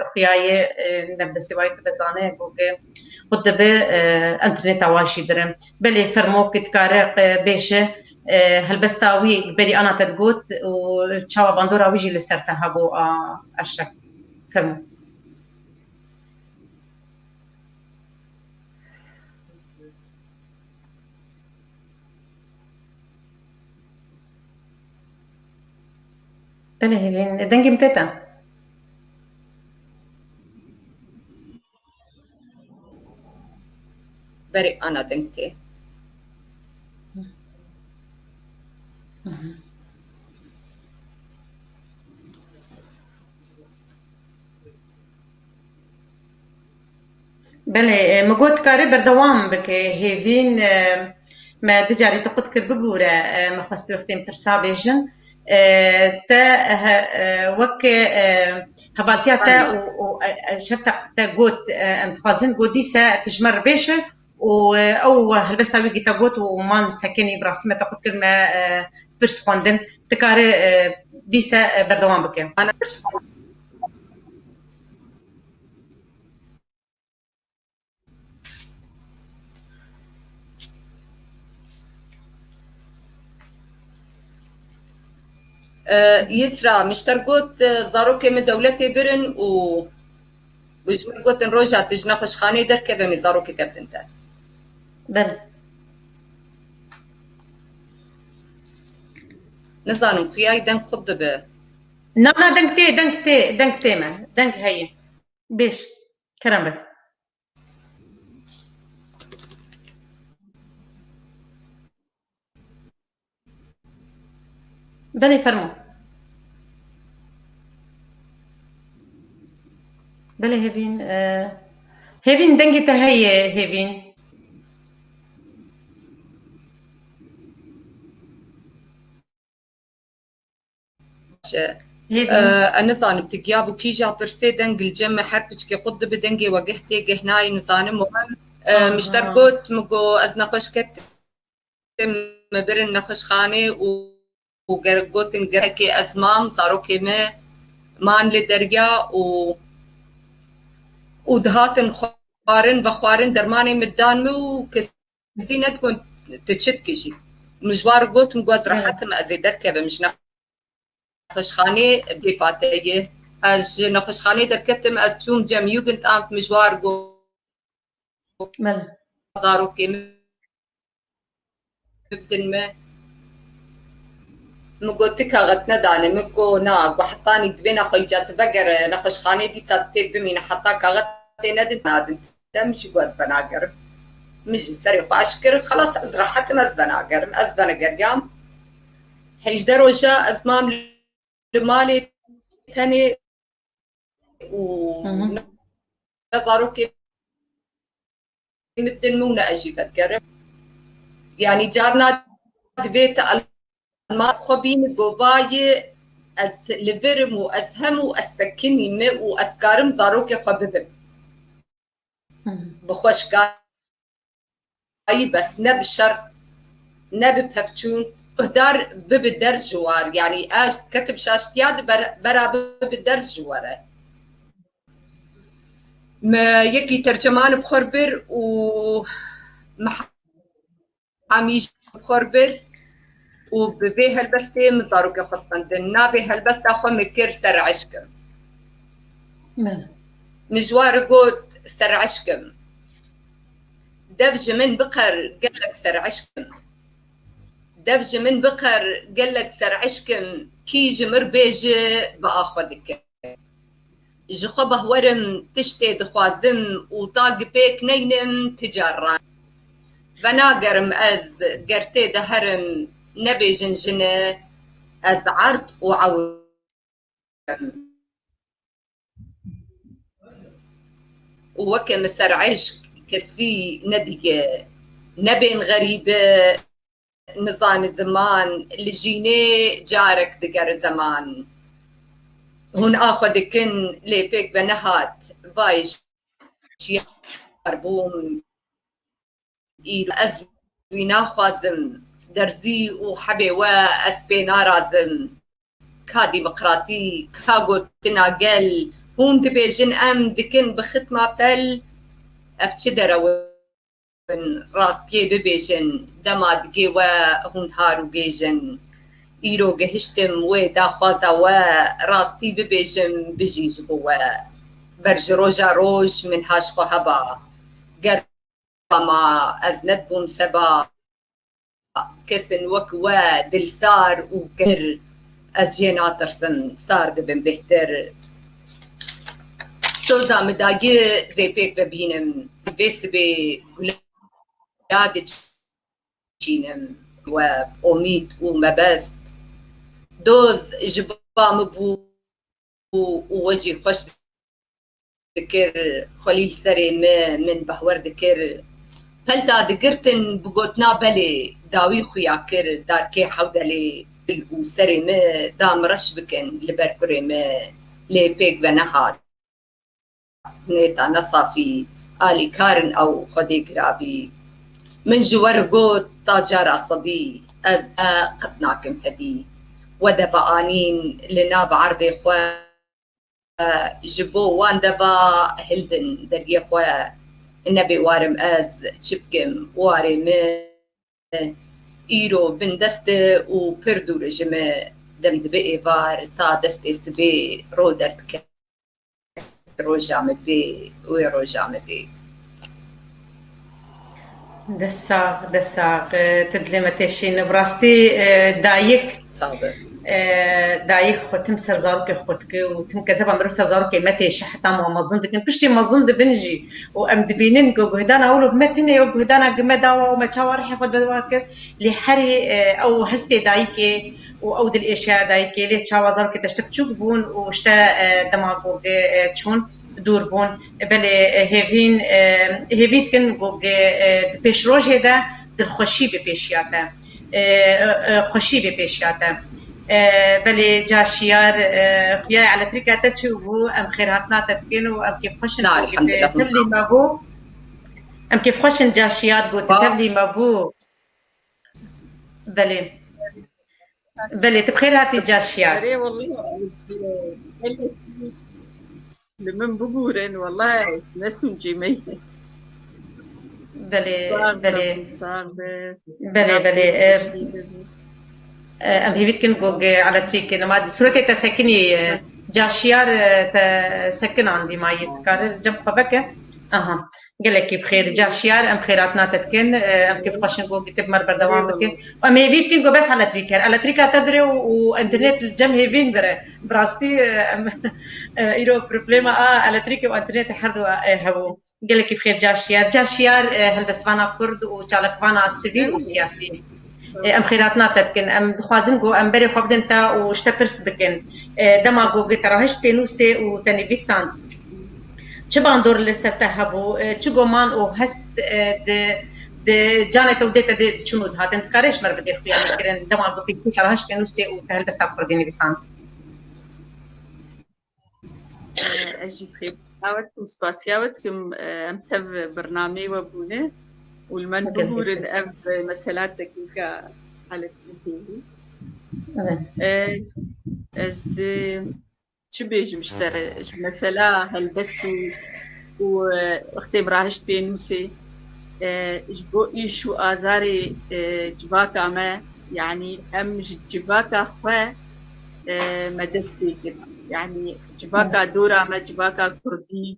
xuya ye, e, ne bi destê wayê dibe zane, goge xwe dibe, e, interneta wa jî dire. Belê fermo ki dikare, e, bêje, e, helbesta wî berî ana te digot û çawa bandora wî jî li ser te hebû a Erşef. Fermo. Belê, hêvîn, dengê min tê te. Berê ana deng tê. Belê, e, min got kare berdewam bike. Hêvîn, e, me du carî te qut kir, bibûre, e, me xwest wextên pirsa bêjin. E, te, e, he, e, wek, e, hevaltiya te û, û, e, e, şef te, te got, e, em dixwazin, got dîse tu ji me re bêje û, e, ew helbesta wî te got û man sekinî bi rastî me te qut kir me, e, pirs xwendin. Dikare, e, dîse, e, berdewam bike. Ana pirs xwendin. Yisra, min ji te got, e, zarokê min dewletê birin û û ji min gotin, roja tu ji nexweşxaneyê derkeve, em ê zarokê te bidin te. Belê. Nizanim, xuyayî deng xurt dibe. Na, na, deng tê, deng tê, deng tê me. Deng heye. Bêş. Kerem be. Belê, fermo. Belê, Hêvîn, e, Hêvîn, dengê te heye, Hêvîn. Hêvîn. E, ez nizanim, tu giya bû kîja pirsê deng li cem me her piçkê qut dibe, dengê we geh tê, geh nayê, nizanim, muhim. E, Aha. Min ji te got, min got, ez nexweş ketim, me birin nexweşxanê û, û ger-, gotin, gerek ez mam, zarokê me man li derya û, û dihatin xwarin, vexwarin, dermanê min dan min û kes Kesî nedigot tu çi dikî jî. Min ji wan re got, min got, ez rehet im, ez ê derkevim ji nexweşxanê bêpateyê. Ez ji nexweşxanê derketim, ez çûm cem Jugendamt, min ji wan re got, zarokê min bidin me. Min got, tu kaxet nedane. Min got, na, got, hetanî divê nexwe îca tu vegere nexweşxanê, dîsa tu tê bimîne heta kaxetê nedin, nadin te, min jî got, ez venagerim. Min jî serê xwe eş kir, xelas, ez rehet im, ez venagerim. Ez venegeriyam. Hejdeh roja ez mam li malê tenê û Hı hı. ne zarokê min din min û ne ez jî vedigerim. Yanî carna divê tu alma xwe bînî govayê ez li vir im û ez hem û ez sekinî me û ez karim zarokê xwe bibim. Hı hı. Bi xweşka- Ayî bes, ne bi şer, ne bi pevçûn, guhdar bibi derz ji war, yanî ez ketim şaştiya di ber-, bera bibi derz ji were. Me yekî terceman bi xwe bir û me hemî ji xwe bir û bi vê helbestê min zarokê xwe stendin. Navê helbesta xwe min kir Ser Eşkim. Belê. Min ji wan re got, Ser Eşkim. Dev ji min biqer, gelek ser eşk im. Dev ji min biqer, gelek ser eşk im, kî ji mir bêje, bi a xwe dike. Ji xwe behwer im, tiştê dixwazim û ta gi pêk neynim, ti car ran. Venagerim ez, ger tê de herim, nebêjin jine, ez erd û ewr. Û weke min ser eşq kesî nediye. Nebên xerîbe, nizane ziman, li jînê carek digere zeman. Hûn a xwe dikin, lê pêk ve nehat, vay şiyar bûm. Îro ez wî naxwazim, derzî û hebê we ez pê narazim. Ka demokratî, ka gotina gel, hûn dibêjin em dikin bi xitma pel, ev çi derew in, rastiyê bibêjin, dema digê we hûn har û gêj in. Îro gihiştim wê daxwaza we, rastî bibêjim, bijî ji bo we. Ber ji roja roj min ha ji xwe heba. Ger Ama ez nedibûm seba kesin wek we dilsar û kir, ez jê natirsim, sar dibim bêhtir. Soza min dagir zê pêk ve bînim, vê sibê gula diçînim we omîd û mebest. Doz ji ba min bû û, û we jî xweş dikir, xwelî serê min, min behwer dikir. Pelda digirtin bi gotina belê, dawî xuya kir, darkê hewdelê û serê min da min reş bikin li ber kurê min, lê pêk ve nehat. Nêta ne safî, alîkar in ew Xwedê giravî. Min ji we re got, ta cara sedî, ez e qet nakim fedî. We deva anîn li nav erdê xwe, ji bo wan deva hildin deriyê xwe. Nebê warim ez çi bikim, warê min îro bindest e û pir dûr e ji me. dem dibe êvar ta destê sibê ro derdike. Roja me bê, wê roja me bê. Dest sax, dest sax. E, tu dilê me têşîn. Bi rastî, e, dayik, Sağ be. e, dayik xwe tim ser zarokê xwe dike û tim kezeba mirov ser zarokê me têşe heta me mezin dikin. Piştî mezin dibin jî û em dibînin ku guhdana wilo bi me tune ye û guhdana gi me dawa û me çawa rihê xwe dewa kir. Lê herî, e, ew hestê dayikê û ew dilêşiya dayikê, lê çawa zarokê te ji te biçûk bûn û ji te, e, dema ku ge, e, çûn dûr bûn. Belê, e, hêvîn, e, hêvî dikin ku ge, e, di pêşrojê de dilxweşî bê pêşiya te. E, e, e, xweşî bê pêşiya te. E, belê caşiyar, e, xuya eletrîka te çû bû, em xêrhatina te dikin û em kêfxweş in Na, ku ge te elhamdulillah. tevlî me bû. Em kêfxweş in caşiyar ku te Bak. tevlî me bû. Belê. Belê, tu bi xêr hatî caşiyar. Erê, wallahî, li min bibûrin, wallahî, ne sûcê me ye. Belê, Sağ belê. be, sağ be. Belê, belê, e, Teşekkür ederim. E, em hêvî dikin ku ge elektrik nema. Suretê te sekinî, e, caşiyar, e, te sekinan dîmayî dikare cem xwe veke. Aha. Gelekî bi xêr, caşiyar, em xêratina te dikin, e, em kêfxweş in ku gitib mer berdewam Eyvallah. Bikin. Û em hêvî dikin ku bes elektrik her. Elektrika te dire û, û internet li cem hêvîn dire. Bi rastî, e, em, e, îro problema a elektrikê û internetê her du, e, hebû. Gelekî bi xêr caşiyar. Caşiyar, e, helbestvana kurd û çalakvana sivîl û siyasî. E, em xêratina te dikin. Em dixwazin ku em berê xwe bidin te û ji te pirs bikin. E, dema ku te rahişt pênûsê û te nivîsand, çi bandor li ser te hebû, e, çi goman û hest, e, di, di canê te û dê te dê diçûn û dihatin, dikarê ji me re bidê xuya lêkirin. Dema ku pênûsê te rahişt pênûsê û te helbesta kurdî nivîsand. Ez jî xêrxweşiya we dikim, spasiya we dikim, em tev birnameyê we bûne û li me bibûrin ev mesela teknîka elektrîkê bû. Evet. Ez çi bêjim ji te re, ji mesela helbest û, û wextê min rahişt pênûsê, e, ji bo îş û azarê, e, civaka me, yanî em ji civaka xwe, e, me dest pê kir. Yanî civaka dora me, civaka kurdî,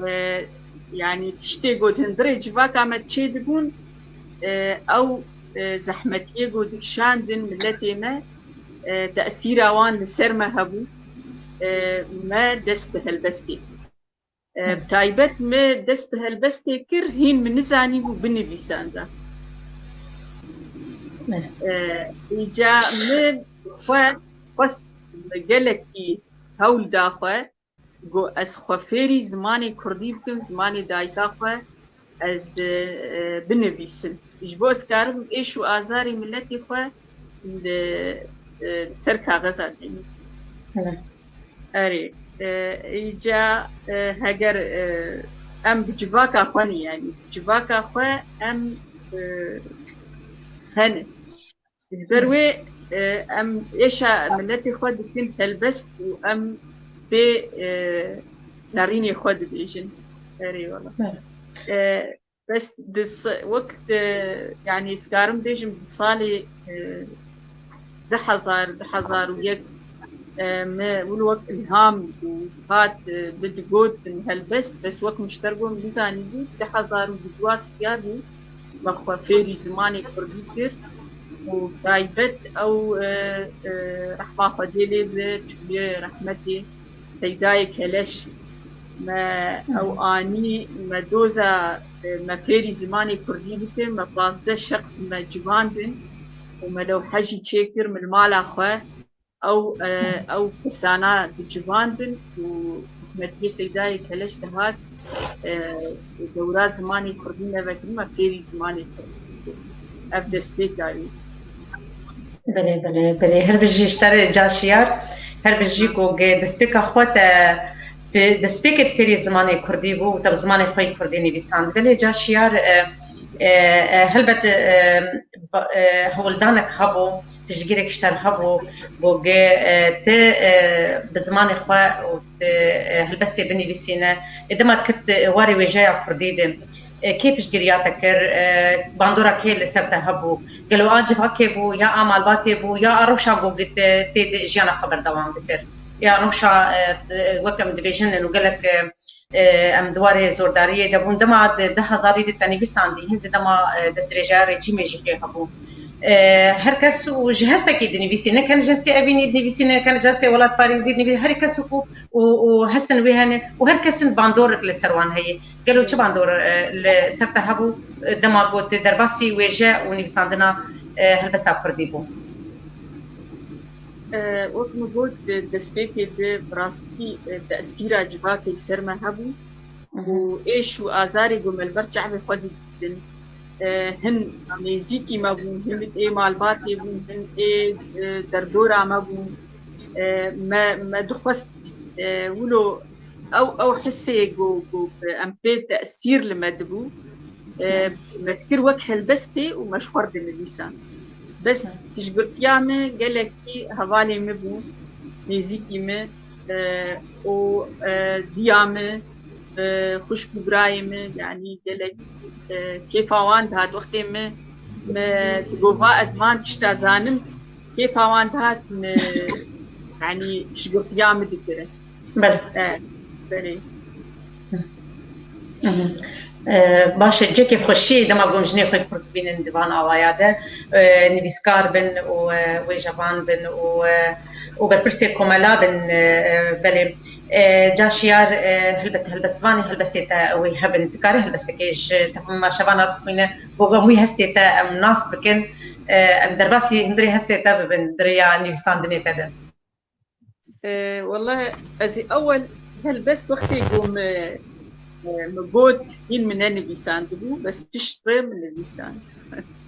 e, yanî tiştê ku di hundirê civaka me çêdibûn, e, ew, e, zehmetiyê ku dikişandin miletê me, e, tesîra wan li ser me hebû, e, me dest bi helbestê kir. E, bi taybet me dest bi helbestê kir, hîn min nizanîbû binivîsanda. E, îca min xwe xwest, gelekî hewl da xwe, got, ez xwe fêrî zimanê kurdî bikim, zimanê dayika xwe ez, e, binivîsim. Ji bo ez karim êş û azarê miletê xwe li, e, li ser kaxeza bînim. Evet. Erê, e, îca, e, heger, e, em bi civaka xwe ne, yanî bi civaka xwe em, e, hene. Ji ber wê, e, em êşa miletê xwe dikin helbest û em pê, e, nerînê xwe dibêjin. Erê wala. E, bes di s-, wek, e, yanî ez karim bêjim di salê, e, du hezar, du hezar û yek, e, me wilo wek îlham bû, hat, e, bi digotin helbest, bes wek min ji te re got, min nizanîbû, du hezar û du siya bû, me xwe fêrî zimanê kurdî kir û taybet ew, e, e, rehma Xwedê lê be, çûye rehmetê, Seydayê Keleş, me ew anî, me doza, e, me fêrî zimanê kurdî bike, me pazdeh şexs me civandin û me lewhe jî çêkir min mala xwe. Ew, e, ew kesana dicivandin û hikmetiyê Seydayê Keleş dihat, e, dewra zimanê kurdî me vekirin, me fêrî zimanê kurdî kir. Ev destpêka wî. Belê, belê, belê. Her bijî ji te re caşiyar. Her bijî ku ge destpêka xwe te, te destpêkê di fêrî zimanê kurdî bû û te bi zimanê xwe yê kurdî nivîsand. Belê caşiyar, e, e, e, helbet, e, ba-, e, hewldanek hebû, piştgirêk ji te re hebû, ku ge, e, te, e, bi zimanê xwe û te, e, helbestê binivîsîne. Ê dema dikit warê wêjeya kurdî de. e, kê piştgiriya te kir, e, bandora kê li ser te hebû? Gelo a civakê bû, ya a malbatê bû, ya a rewşa ku tê, tê di jiyana xwe berdewam dikir? Ya rewşa, e, e, wek em dibêjin û gelek, e, e, em di warê zordariyê de bûn. Dema di du hezarî de te nivîsandî, hin di dema, e, destdirêjeya rejîmê jî kê hebû. E, her kes û ji hestekî dinivîsî, ne ken ji hestê evînî dinivîsî, ne ken ji hestê welatparêzî dinivîsî, her kes û ku û, û hestin wê hene û her kesin bandorek li ser wan heye. Gelo çi bandor, e, li ser te hebû, e, dema ku tu derbasî wêje û nivîsandina, e, helbesta kurdî bû? E, wek min got, di destpêkê de bi rastî, e, tesîra civakê li ser me hebû û êş û azarê ku me li ber çavê xwe didîtin, e, hin nêzîkî me bûn, hin ê malbatê bûn, hin ê, e, derdora me bûn. E, me, me dixwest, e, wilo ew, ew hisê ku, ku em pê tesîr li me dibû, e, me dikir wek helbestê û me ji xwe re dinivîsand. Bes piştgirtiya me gelekî hevalê min bûn, nêzîkî min, e, û, e, diya min, e, xwişk û birayê min, yanî gelek, e, kêfa wan dihat. Wextê min, min digot, va ez van tişta zanim, kêfa wan dihat, min, yanî piştgirtiya min dikirin. Belê. E, belê. Mhm. E, baş e, cihê kêfxweşiyê dema ku em jinê xwe kurd bibînin di van awaya de, e, nivîskar bin û, e, wêjevan bin û, e, û berpirsê komela bin, e, e, belê. E, Caşiyar, e, helbet helbestvanê helbestê te wê hebin. Dikarî helbestekê ji temaşevana bixwîne, bo em wî hestê te em nas bikin, e, em derbasî hundirê hestê te bibin di rêya nivîsandinê te de. E, wele ez ê ewel helbest wextê ku min, e, min got, hîn min nenivîsandibû, bes pişt re min nivîsand.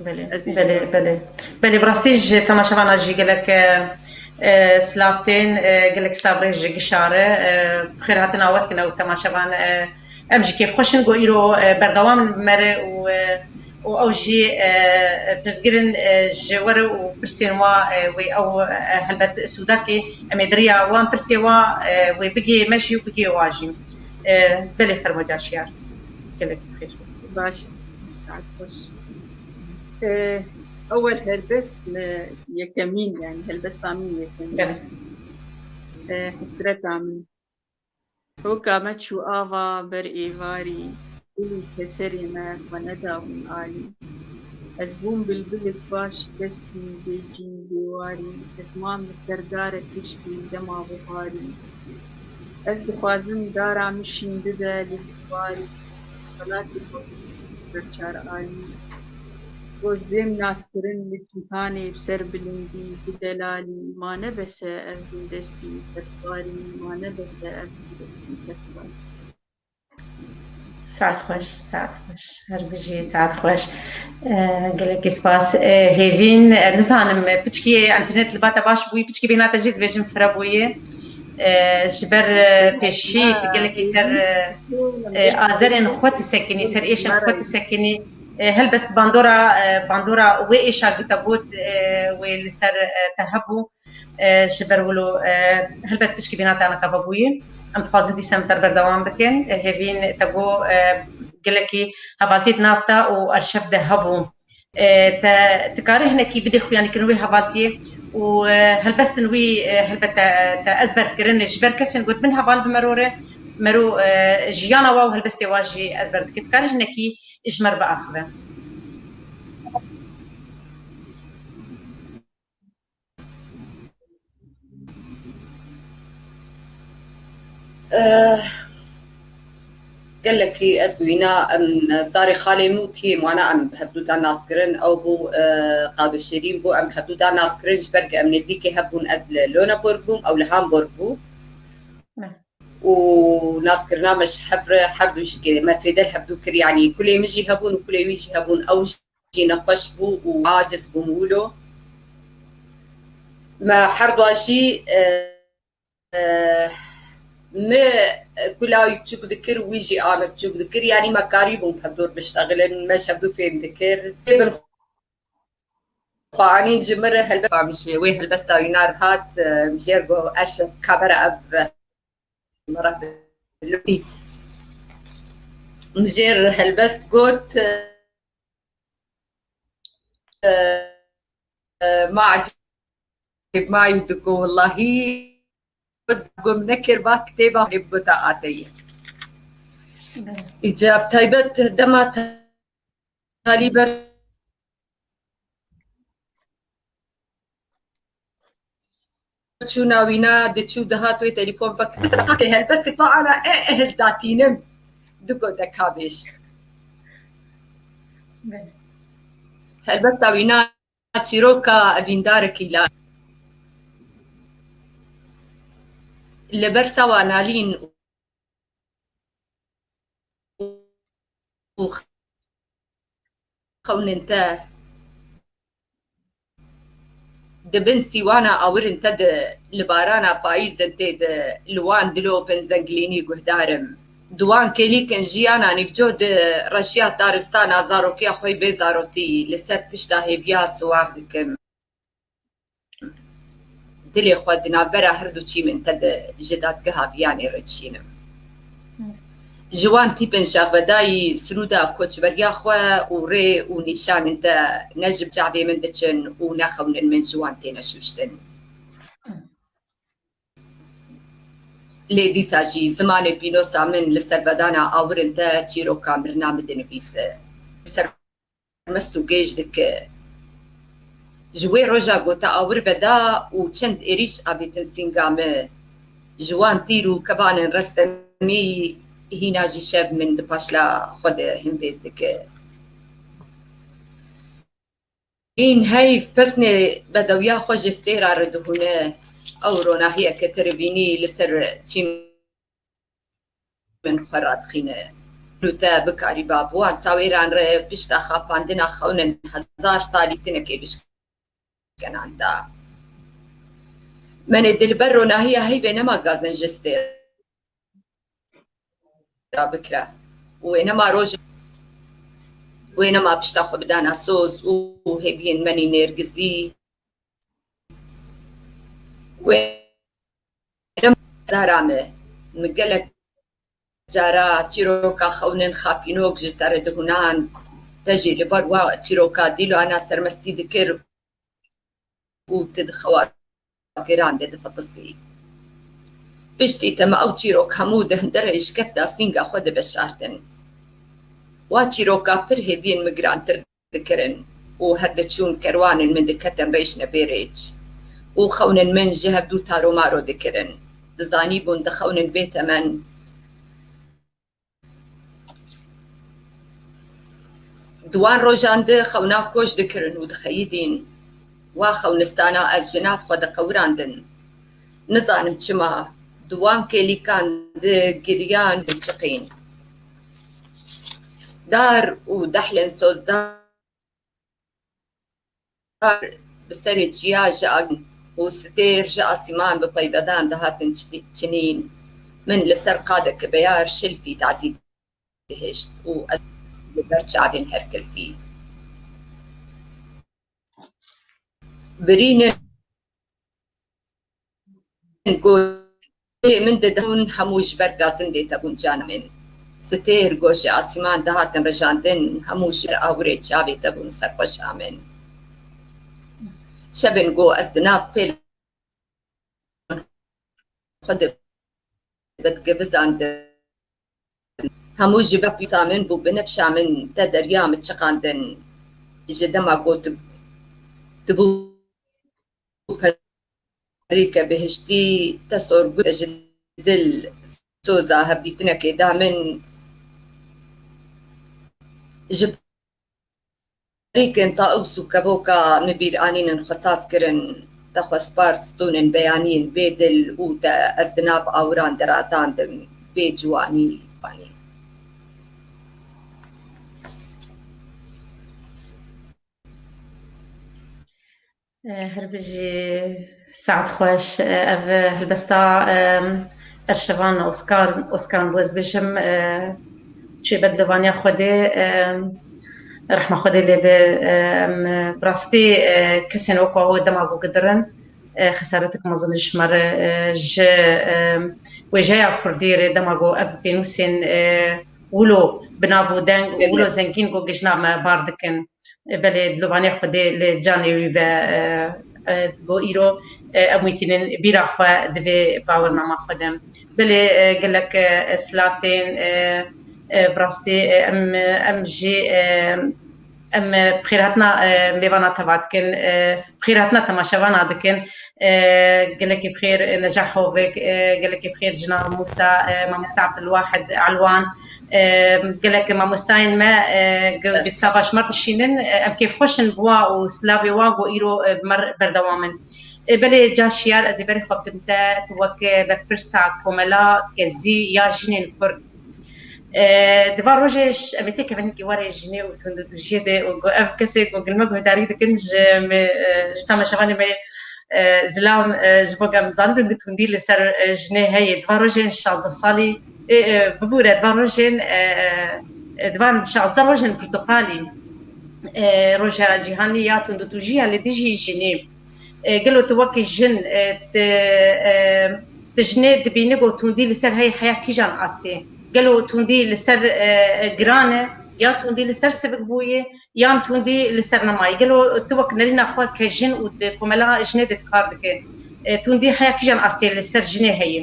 Belê, Ez ê belê, ewel. belê. Belê, bi rastî ji temaşevana jî gelek, e, e, silav tên, e, gelek silav rê ji gişa re, e, bi xêr hatina we dikin ew temaşevan, e, Em jî kêfxweş in ku îro, e, berdewam in bi me re û, e, û ew jî, e, e, pirsgir in, e, ji we re û pirsên wa, e, wê ew, e, helbet sûdakê em ê di riya wan pirsê wa, e, wê bigihê me jî û bigihê wa jî. E, belê fermo Caşiyar. Gelekî xêr. Baş, saet xweş. E, ewel helbest me yekemîn, yani helbesta min yekemîn. Belê. E, Hesreta min. Hoka me çû ava ber êvarî, gul û keserê me xwe nedabûn alî. Ez bûm bilbilek va şikestî, bê cîn, bê warî, ez mam li ser darek hişkî dema biharî. Ez dixwazim dara min şîn bibe li dîwarî, welatê xwe ber çar alî. Got bêm naskirin li cîhanê bi ser bilindî, bi delalî, ma ne bes e ev bindestî, serxwarî, ma ne bes e ev bindestî, serxwarî. Saet xweş, saet xweş. Her bijî, saet xweş. E, gelekî spas. E, Hêvîn, e, nizanim, e, piçkî enternet li ba te baş bûyî, piçkî bêhna te jî ez bêjim fire bûyî. E, ji ber, e, pêşî tu gelekî ser, e, e, azerên xwe tu sekinî, ser êşên xwe tu sekinî. E, helbest bandora, e, bandora wê êşa ku te got, e, wê li ser, e, te hebû. E, ji ber wilo, e, helbet pişkî bîna te anaka vebûyî. Em dixwazin dîsa em te re berdewam bikin. E, Hêvîn te got, e, gelekî hevaltî di nav te û arşev de hebû. E, te dikarî hinekî bidî xuyanîkirin wê hevaltiyê û, e, helbestin wî, e, helbet te, te ezber kirin. Ji ber kesên got bin heval bi mero re, mero, e, jiyana wa û helbestê wa jî ezber dike. Dikarî hinekî ji me re biaxive. Eh, gelekî ez wîna em zarê xalê min û kiyê min wana em bi hevdû da nas kirin. Ew bû, eh, Qado Şêrîn bû, em bi hevdû da nas kirin, ji ber ku em nêzîkê hev bûn, ez li Lönneburg bûm, ew li Hamburg bû. Û naskirina me ji hev re her du jî me fêde li hevdû kir, yanî kulê min jî hebûn û kulê wî jî hebûn. Ew jî nexweş bû û aciz bûn wilo. Me her dua jî, e, e, min kula wî biçûk dikir, wî jî a min biçûk dikir, yanî me karîbûn hevdû biştexilin, me ji hevdû fêm dikir. Tê bin xwe anîn ji min re helbet, min ji wê helbesta wîna re hat, e, min jê re got, eş kamera ev. Merhaba. Mijêr helbest got, e, e, ma ecêb mayî diko, wellahî got, gom nekir, va kitêba xwe bigota ateyî. Îca bi taybet dema talî ber çûna wîna diçû dihat wê telefon vekir. Mesela qakê helbestik va ana e, e, ez datînim. Digo deka bêj. Belê. Helbesta wîna çîroka evîndarekî la. Li ber sawa nalîn û xewnên te di bin sîwana awirin te de li barana payîzin tê de li wan dilopin zengilînî guhdar im. Di wan kêlîkin jiyana nîvco di reşiya taristana zarokiya xwe bê zarotî li ser pişta hêviya siwar dikim. Dilê xwe di navbera her du çîmên te de ji dadgeha viyanê re dişînim. Ji wan tîpên şaxvedayî sirûda koçberiya xwe û rê û nîşanên te ne ji çavê min diçin û ne xewnên min ji wan têne şûştin. Lê dîsa jî zimanê pînosa min li ser bedana awirin te çîroka mirina min dinivîse. Li ser mest û gêj dike. Ji wê roja ku te awir veda û çend êrîş avêtin sînga me, ji wan tîr û kevanên restemî hîna jî şev min di paşla xwe de himbêz dike. Hîn heyv pesnê bedewiya xwe ji stêra re dihûne, ew ronahiyeke te rivînî li ser çîm min xwe radixîne. Nû te bikarîba bi wan sawêran re pişta xapandina xewnên hezar salî tinekê bişkenanda. Menê dilber ronahiya heyvê nema gazin ji stêra bikira. Wê nema roj, wê nema pişta xwe bidana soz û hêviyên menî nêrgizî. Wê dara me, mi gelek cara çîroka xewnên xapînok ji te re dihunand, te jî li ber wa çîroka dîlana sermestî dikir û tu di xewa giran de difitisî. Piştî te me ew çîrok hemû di hundirê şikefta sînga xwe de veşartin. Wa çîroka pir hêviyên min girantir dikirin û her diçûn kerwanên min diketin rêş nebê rêç û xewnên min ji hevdû taromaro dikirin. Dizanîbûn dixewnin bê temen. Di wan rojan de xewna koç dikirin û dixeyidîn. Wa xewnistana ez ji nav xwe diqewirandin. Nizanim çima di wan kêlîkan de giriyan diçiqîn. Dar û dehlên sozdar bi serê çiya ji agin û stêr ji asîman bi peyvedan dihatin çi-, çinîn. Min li ser qadeke beyar şilfî tazî dihişt û ez li ber çavên her kesî. Birînin ku dilê min didihûn hemû ji ber gazindê te bûn cana min. Stêr ku ji asîman dihatin rijandin hemû ji ber awirê çavê te bûn serxweşa min. Şevên ku ez di nav pêl xwe de vedigivizandim. Hemû ji ber pîsa min bû binefşa min te derya min çiqandin. Ji dema ku tu, tu bû perîke bihiştî, te sorgut ji dil soza hevdîtinekê da min. Ji Rîkên taws û kevoka min bîr anînin xwe saz kirin, te xwe spar stûnên beyaniyên bê dil û te ez di nav awiran de razandim bê ciwanî. Fanî. Her bijî, saet xweş. Ev helbesta, em, erşevan Oskar, Oskaran bû, ez bêjim, e, çûye ber dilovanîya Xwedê, em, rehma Xwedê lê be, em, bi rastî, e, kesên wekî ew dema ku gidirin, e, xesaretek mezin ji me re, e, ji, em, wêjeya kurdî re dema ku ev pênûsên, e, wilo bi nav û deng û wilo zengîn ku gijna me bar dikin. E, belê, dilovanê Xwedê li canê wî be, e, e, ku îro, e, em wî tînin bîra xwe di vê bawernama xwe de. Belê, e, gelek, e, silav tên, e, e, bi rastî, e, em, em jî, e, em, e, bi xêrhatina, e, mêvana teva dikin, e, bi xêrhatina temaşevana dikin. E, gelekî bi xêr, e, Neca Hovik, e, gelekî bi xêr Jinar Mûsa, e, Mamoste Abdulwahid Elwan, e, gelek mamostayên me, e, ge-, Evet. Gustava ji me dişînin, e, em kêfxweş in bi wa û silavê wa ku îro, e, bi me re berdewam in. E, belê ca şiyar ez ê berê xwe bidim te, tu wek, e, berpirsa komela kezî ya jinên Kurd. E, di van rojê ş-, em ê têkevin hinkî warê jinê û tundûtûjiyê de û ku ev kesê ku gil me guhdarî dikin ji me, e, ji temaşevanê me, e, zilam, e, ji bo ku em zanibin ku tundî li ser, e, jinê heye. Di van rojên şazdeh salî, e, e, bibûre, di van rojên, e, e, di van şazdeh rojên pirtuqalî, e, roja cîhanî ya tundûtûjiya li dijî jinê. E, gelo tu wekî jin, e, tu, e, tu jinê dibînî ku tundî li ser hey heya kîjan astê? Gelo tundî li ser, e, giran e, ya tundî li ser sivik bûye, yan tundî li ser nemayê? Gelo tu wek nerîna xwe ke jin û di komela jinê de dikar dike, e, tundî heya kîjan astê li ser jinê heye?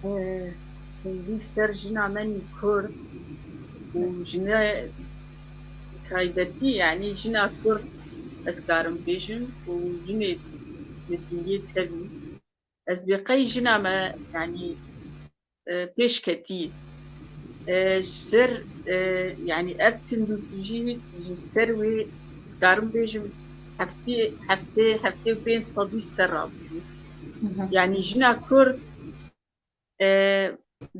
E, tundî ser jina me nî Kurd û jine taybetî, yanî jina Kurd ez karim bêjim û jinê li dingê tevî. Ez bê qey jina me, yanî, e, pêş ketî. E, ji ser, e, yanî ev tundûtûjî ji ser wê ez karim bêjim heftê, heftê, heftê û pênc sedî ser rabûyî. Hı hı. Yanî jina Kurd, e,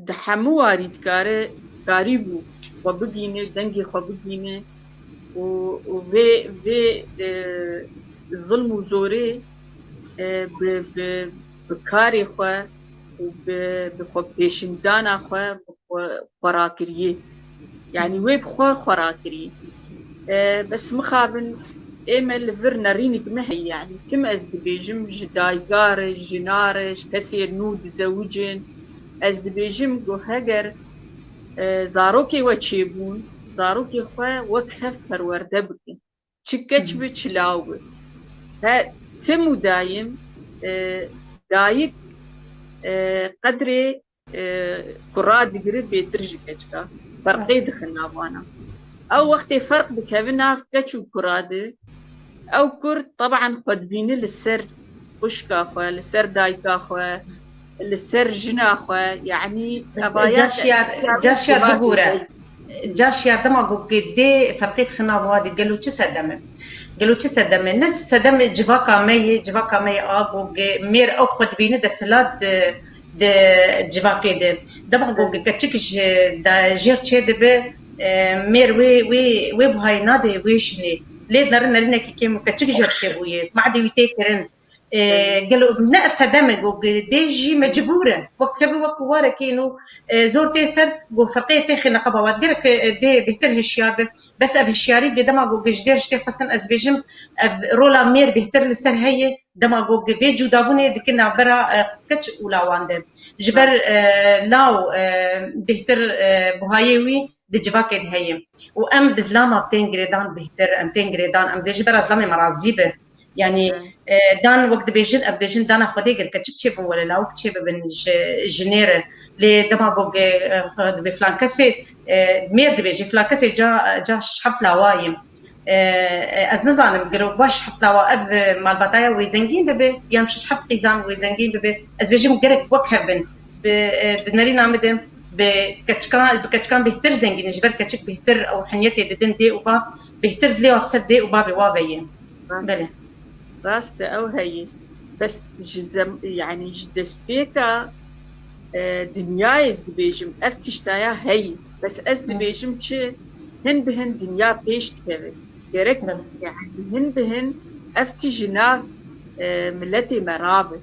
di hemû warî dikare, karîbû xwe bigîne, dengê xwe bigîne û, û vê, vê, e, zilm û zorê, e, bi, bi, bi karê xwe û bi, bi xwe pêşîndana xwe, bi xwe, xwe rakiriyê. Yanî wê bi xwe xwe rakirî. E, bes mixabin ê me li vir nerînik me heye, yanî tim ez dibêjim ji dayika re, jina re, ji kesê nû dizewicin, ez dibêjim ku heger, e, zarokê we çêbûn, zarokê xwe wek hev perwerde bikin. Çi keç bi, çi law bi. He, tim û dayim, e, dayik, e, qedrê e, kura digire bêtir ji keçika. Ferqê dixin nav wana. Ew wextê ferq dikeve nav keç û kura de, ew kur teban xwe dibîne li ser xwişka xwe, li ser dayika xwe, li ser jina xwe, yanî evaya ca şiyar, ca şiyar bibûre. Ca şiyar dema ku dê ferqê dixin nav wadî, gelo çi sedem e? Gelo çi sedem e? Ne sedem e civaka me yê, civaka me yê a ku mêr ew xwe dibîne desthilat di di civakê de. Dema ku keçik ji de jêr çê dibe, e, mêr wê, wê, wê buhayê nade wê jinê. Lê nere nerînekî kêm û keçik jêr çê bûye. Madê wî tê kirin. E, gelo ne ev sedem e ku dê jî mecbûr in. Wek dikeve wek warekî nû, e, zor tê ser ku ferqê tê xêne qeba wan. Gerek, e, dê bêhtir hişyar be. Bes ev hişyarî dê dema ku ji dê riştê xwestin ez dibêjim ev rola mêr bêhtir li ser heye. Dema ku vê cudabûnê dike navbera, e, keç û lawan de. Ji ber, e, law, e, bêhtir, e, buhayê wî di civakê de heye. Û em bi zilam av tên girêdan bêhtir, em tên girêdan, em dê ji bera zilamê me razî be. Yanî, e, dan wek dibêjin, em dibêjin dana Xwedê gel keçik çêbin wele lawik çêbibin ji jinê re. Lê dema ku, e, dibê filan kesê, e, mêr dibêjê, filan kesê ca, ca şeş heft lawa ye. E, e, ez nizanim, gelo baş heft lawa ev, e, malbataya wê zengîn bibe, yan şeş heft qîzan wê zengîn bibe, ez bêjim gerek wek hev bin. Bi, e, di nerîna min de bi keçikan, bi keçikan bêhtir zengîn, ji ber keçik bêhtir ew hinyetê didin dê û bav, bêhtir dilê wa bi ser dê û bavê wa ve ye. Rast. Belê. Rast e, ew heye. Bes ji zem-, yanî ji destpêka, e, dinyayê ez dibêjim, ev tiştaya heye. Bes ez Hı. dibêjim çi, hin bi hin dinya pêş dikeve. Gerek, Hı. yanî hin bi hin ev tişt ji nav, e, miletê me rabe.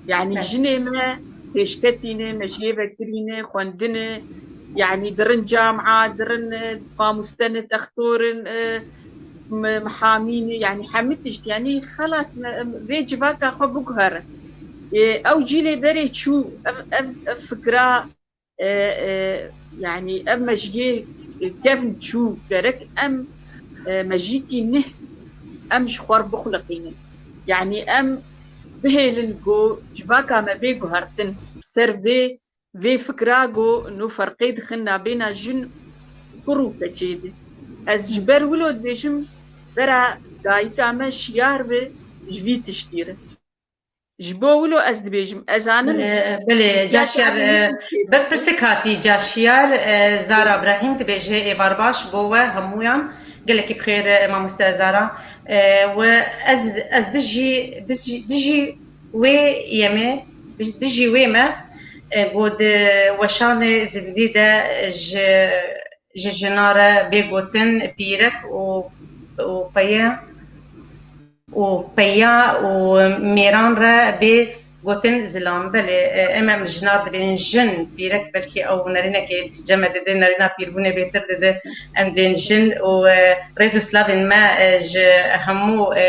Yanî Hı. jinê me pêşketî ne, me jê vekirî ne, xwendine, yanî dirin camia, dirin, e, mamoste ne, textor in, e, mi-, mihamî ne, yanî hemî tişt, yanî xelas me, em, vê civaka xwe biguherin. E, ew cîlê berê çû, ev, ev, ev fikra e, e, yanî ev mejiyê kevn çû, gerek em, e, mejîkî nih em ji xwe bixuliqînin. Yanî em bihêlin ku civaka me bê guhertin ser vê, vê fikra ku nû ferqê dixin nabêna jin kur û keçê de. Ez ji ber wilo dibêjim, bera dayika me şiyar be ji vî tiştî re. Ji bo wilo ez dibêjim, ez zanim. Belê, belê, Caşiyar, e, berpirsek hatî, Caşiyar, e, Zara Brahîm dibêje, êvar baş bo we hemûyan. Gelekî bi xêr, e, mamoste Zara. E, we ez, ez dijî, dijî, dijî wê yemê, dijî wê me, e, ku di weşanê zindî de ji, ji jina re bê gotin pîrek û, û peye û peya û mêran re bê gotin zilam. Belê, e, em, em jinar dibên jin, pîrek belkî ew nerînekê cem me dide, nerîna pîrbûnê bêtir dide, em dibên jin û, e, rêz û slavên me, e, ji hemû, e,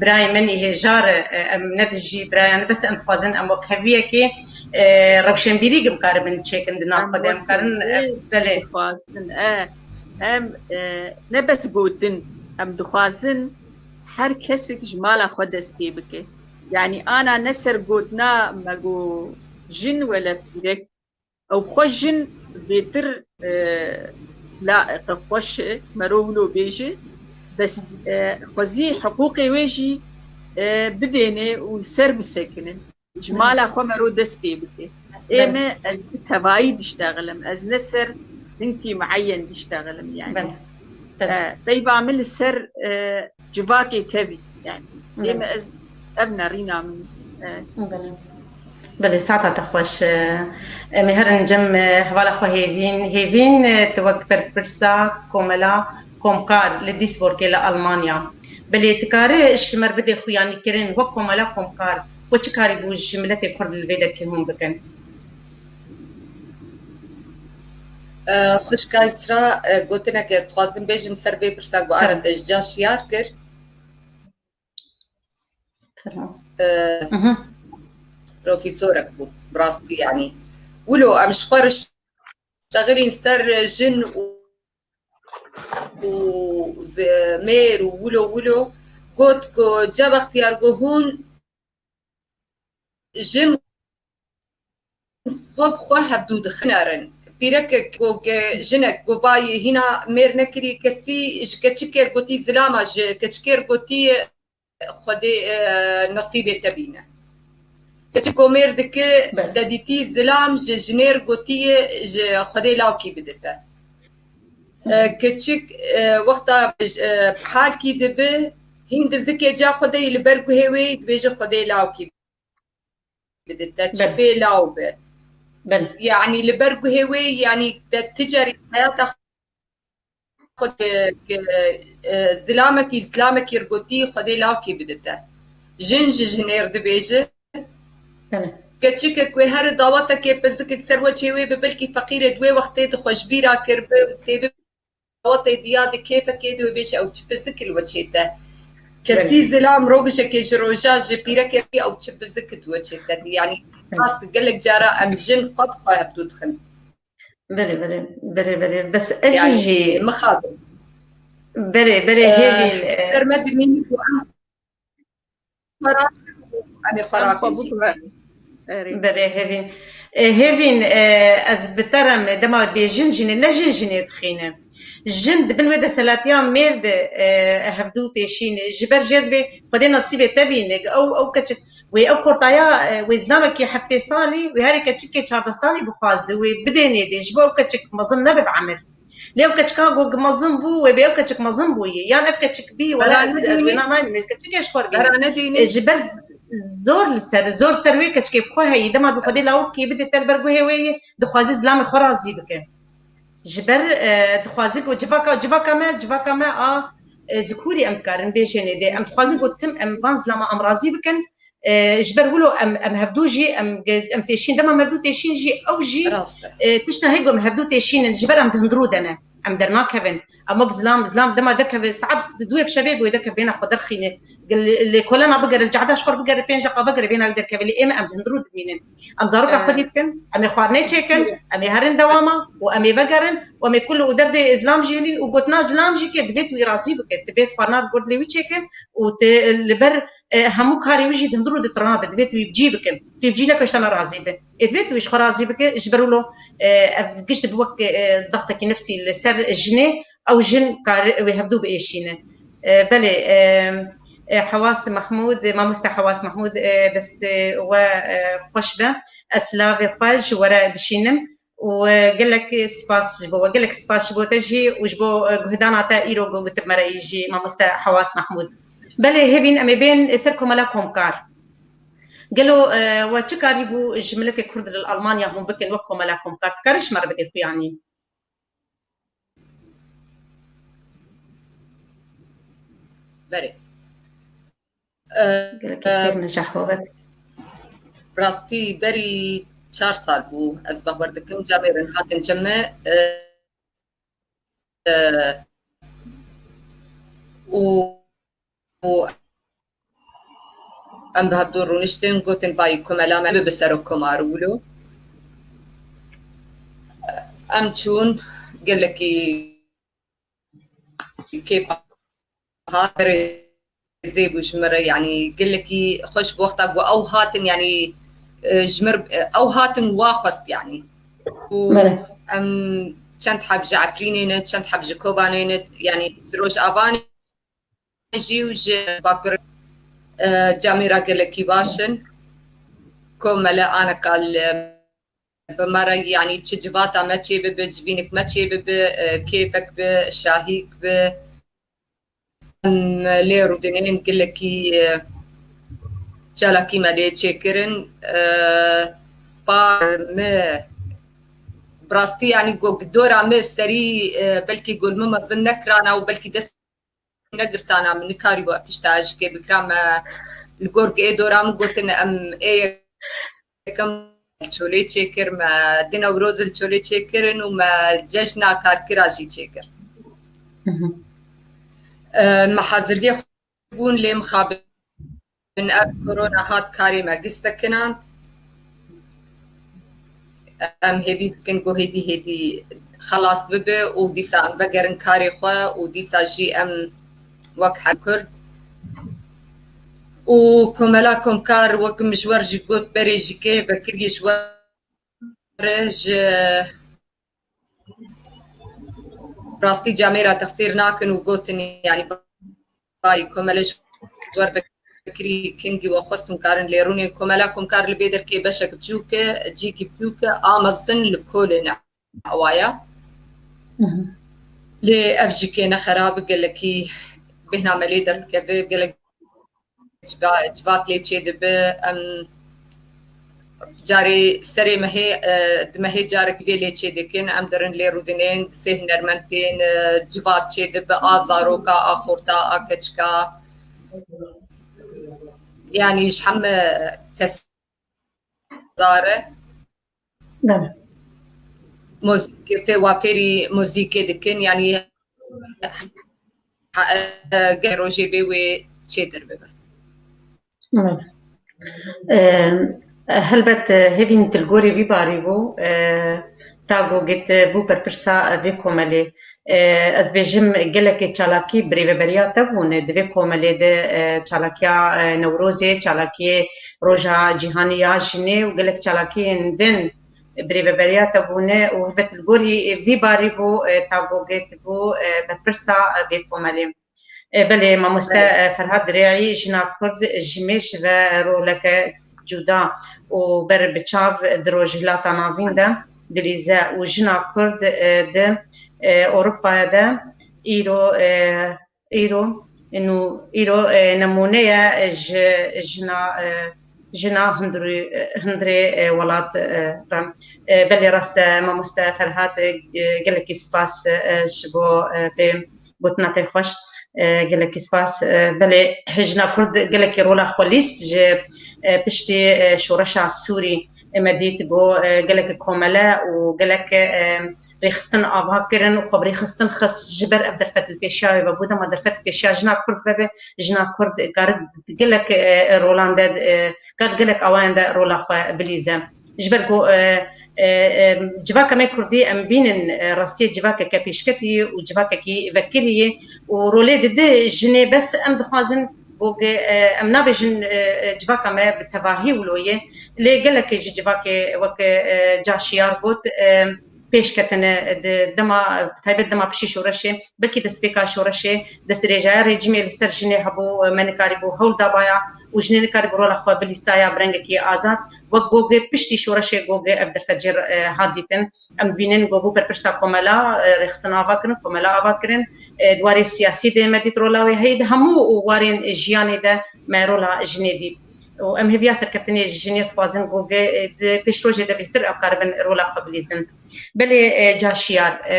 birayên min î hêja re, e, em ne dijî birayan, bes em dixwazin em wek heviyekê, e, rewşenbîrî em karibin çêkin di nav xwe de, em karin, e, belê. Dixwazin, e, em, e, ne bes gotin, em dixwazin her kesek ji mala xwe dest pê bike. Yanî ana ne ser gotina me got jin wele pîrek, ew xwe jin bêtir, e, laiqe xweş e, mero wilo bêje, bes, e, xwezî hiqûqê wê jî, e, bidêne û li ser bisekinin. Ji mala xwe mero dest pê bike. Ê me ez bi tevayî diştexilim. Ez ne ser hinkî mueyen diştexilim yani. Belê. Belê. E, peyva min li ser, e, civakê tevî yani. Ê me ez ev nerîna min. E. Belê. Belê, saeta te xweş. E, em ê herin cem, e, hevala xwe Hêvîn. Hêvîn, e, tu wek berpirsa komela komkar li Duisburgê li Almanya. Belê, tu kare ji me re bidê xuyanîkirin wek komela komkar. Xwe çi karîbû ji miletê Kurd li vê derkê hûn bikin? E, xwişka Îsra, e, gotinek ez dixwazim bêjim ser vê pirsa ku ana te ji ca şiyar kir. E, profesorek bû, bi rastî, yanî. Wilo em ji xwe re ştexilîn ser jin û û zi-, mêr û wilo wilo got ku Cem Extiyar got hûn jin xwe bi xwe hevdû dixin erin. Pîrekek ku ge-, jinek ku vayî hîna mêr nekirî kesî ji keçikêr gotî zilama ji keçikêr gotî Xwedê, e, nesîbê te bîne. Keçik ku mêr dike, Belê. Te dîtî zilam ji jinêr gotiye ji Xwedê lawkî bide te. E, keçik, e, wexta, e, bi halkî dibe, hîn dizikê ca Xwedê yî li ber guhê wê yî dibêje Xwedê lawkî bide te, çi Belê. Bê law be. Belê. Yanî li ber guhê wê yî, yanî te ti carî heyata Xwedê, e, zilamekî, zilamekî gotî Xwedê lawkî bidite. Jin ji jinêr dibêje. Belê. Keçikek wê here dawetekê pizikek ser weçê wê bi, belkî feqîrê di wê wextê di xwe ji bîra kiribe û tê bi dawetê diya di kêfekê de wê bêje ew çi pizik li weçê te. Kesî Belê. Zilam rojekê ji roja ji pîrekê ew çi pizik di weçê te. Yanî Belê. Rast gelek cara em jin xwe bi xwe hevdû dixin. Belê, belê, belê, belê. Bes ev Yani, jî mixabin. Belê, belê, Ee, hêvîn, e, derme dimînî ku em xwe ra-, em ê xwe Em xwe rakî jî. Biguherin. Erê. Belê, hêvîn. E, hêvîn, e, ez bi te re me, dema bê jin jinê, ne jin jinê dixîne. Jin di bin wê desthilatiya mêr de, e, hevdû têşîne. Ji ber jê dibê Xwedê nesîbê te bîne. Ew, ew keçik Wê ew xortaya, e, wê zilamekî heftê salî, wê herê keçikê çardeh salî bixwaze, wê bidê nêdê, ji bo ew keçik mezin nebe bi emir. Lê ew keçika ku mezin bû, wê bê ew keçik mezin bûye. Yan ev keçik bî, wala ez, ez wê nanaynim, wê keçikê ji xwe bî. E, ji ber z-, zor li ser, zor ser wê keçikê bi xwe heyî. Dema bi Xwedê lawikî bidê te li ber guhê wê yê, dixwazî zilamê xwe razî bike. Ji ber, e, dixwazî ku civaka, civaka me, civaka me a, e, zikûrî em dikarin bêjê nêdê. Em dixwazin ku tim em van zilama em razî bikin. E, ji ber wilo em, em hevdû jî, em, em têşîn, dema em hevdû têşîn jî, ew jî, Rast e. E, tişta hê ku em hevdû têşînin, ji ber em di hundirû de ne. em dernakevin. Em wek zilam, zilam dema derkeve, saet duê bi şevê bûye derkeve, bêhna xwe derxîne. Li, li kolena bigere, li cehda ji xwe bigere, pênc deqa vegere, bêhna wî derkeve, lê ê me em di hundirû dimînin. Em zaroka xwedî dikin, em ê xwarinê çêkin, em ê herin dewama û em ê vegerin û em ê kul û derdê zilam jî hilîn û gotina zilam jî ke divê tu wî razî bike, divê tu xwarina li gor dilê wî çêke û tu li ber, e, hemû karê wî jî di hundir û di tirna be, divê tu wî bi cî bikin. Tu wî bi cî neke ji te ne razî be. Ê divê tu wî ji xwe razî bike, ji ber wilo, e, ev giş dibe wek, e, daxtekî nefsî li ser jinê, ew jin kar wê hevdû biêşîne. E, belê, e, e, Hewas Mehmûd, mamoste Hewas Mehmûd, e, dest we, e, xweş be. Ez silavê xwe ji we re dişînim û, e, gelek spas ji bo we, gelek spas ji bo te jî û ji bo, e, guhdana te îro ku gotib me re jî, mamoste Hewas Mehmûd. Belê hêvîn em ê bên ser Komela Komkar. Gelo, e, we çi karîbû ji miletê Kurd li Almanya hûn bikin wek Komela Komkar? Dikarî ji me re bidê xuyanî? Berê. Gelekî xêr, Necax Babek. Rastî berî çar sal bû, ez bawer dikim, camêrin hatin cem me, e, e, û, û em bi hevdû rûniştin, gotin, "Bayî komela me bibe serok komar wilo." Em çûn, gelekî kêfa hat, rêzê bû ji min re, yanî gelekî xweş bû wexta ku ew hatin, yanî, e, ji mir, e, ew hatin wa xwest, yanî. Û Belê. Em çend heb ji Efrînê ne, çend heb ji Kobanê ne, yanî ji Rojavanê jî û ji Bakur, e, camêra gelekî baş in. Komele aneka li bi me re, yanî çi civata me çê bibe, civînik me çê bibe, e, kêfek bi, şahîk bi. Em lê rûdinên gelekî, e, çalakî me lê çêkirin. E, par me, bi rastî, yanî go-, dora me serî, e, belkî gol min mezin nekirana û belkî dest negirtana, min nikarîbû ev tişta ji kê bikira. Me li gor ku ê dora min gotin, em ê yekem li Çolê çêkir, me di Newroz li Çolê çêkirin û me cejna karkira jî çêkir. Mhm. E, me haziriyê xwe bûn, lê mixabin ev korona hat karê me giş sekinand. Em hêvî dikin ku hêdî hêdî xelas bibe û dîsa em vegerin karê xwe û dîsa jî em wek her Kurd û Komela Komkar, wek min ji we re jî got berê, ji kê vekirî ji we re ji rastî camêra texsîr nakin û gotin, yanî, "Vay, komele ji wer vekirî kingî we xwest hûn karin lê rûnê." Komela Komkar li vê derkê beşek biçûk e, cîkî biçûk e, a mezin li kolê ne ewa ya. Mhm. Lê ev jî kê ne xerab, gelekî bêhna me lê derdikeve, gelek civa-, civat lê çêdibe. Em carê serê mehê, e, di mehê carek vê lê çêdikin. Em dirin lê rûdinên, di sê hunermend tên, e, civat çêdibe, a zaroka, a xorta, a keçika. Yanî ji heme kes zar e. Belê. Muzîkê fê-, wa fêrî muzîkê dikin, yanî, ha, e, gel rojê bê wê çêtir bibe. Belê. E, helbet, e, hêvîn tu li gorî vî barî bû, e, ta ku gît, e, bû berpirsa, e, vê komelê. E, ez bêjim gelekê çalakî bi rêveberiya te bûne di vê komelê de, e, çalakiya, e, Newrozê, çalakiyê Roja Cîhanî ya Jinê û gelek çalakiyên din bi rêveberiya te bûne û helbet li gorî vî barî bû, e, ta ku gêt bû, e, berpirsa, e, vê komelê. E, belê, mamoste, Belê. e, Ferhat Dirê'î, jina Kurd ji mêj ve roleke cuda û ber bi çav di Rojhilata Navîn de dilîze û jina Kurd, e, di, e, Ewropaya de îro, e, îro, nû, îro, e, nemûne ye ji jina, e, jina hundirî, hundirê, e, welat, e, re. E, belê rast e, mamoste Ferhat, e, gelekî spas, e, ji bo, e, vê gotina te xweş, e, gelekî spas. E, belê jina Kurd gelekî rola xwe lîst ji, e, piştî, e, şoreşa Sûrî. Me dît ku, e, gelek komele û gelek, e, rêxistin ava kirin û xwe bi rêxistin xist ji ber ev derfet li pêşiya wê vebû. Dema derfet li pêşiya jina Kurd vebe, jina Kurd kar gelek, e, rolan de, e, kar gelek awayan de rola xwe bilîze. Ji ber ku, e, e, e, civaka me Kurdî em bînin, e, rastiyê civakeke pêşketî ye û civakekî vekirî ye û rolê dide jinê, bes em dixwazin ku ge-, e, em nabêjin, e, e, civaka me bi tevahî wilo ye, lê gelekê ji civakê wek, e, Caşiyar got, e, pêş ketine di dema, bi taybet dema piştî şoreşê, belkî destpêka şoreşê, destdirêjaya rejîmê li ser jinê hebû, me nikarîbû hewl dabaya û jinê nikarîbû rola xwe bilîstaya bi rengekî azad. Wek goge piştî şoreşê goge ev derfet jê, e, hat dîtin. Em dibînin ku bû berpirsa komela, e, rêxistin ava kirin, komela ava kirin. E, di warê siyasî de me dît rola wê heye, di hemû warên jiyanê de me rola jinê dît. Û em hêviya serkeftinê ji jinê dixwazin ku ge-, di pêşrojê de bêhtir ew karibin rola xwe bilîzin. Belê, e, Caşiyar, e,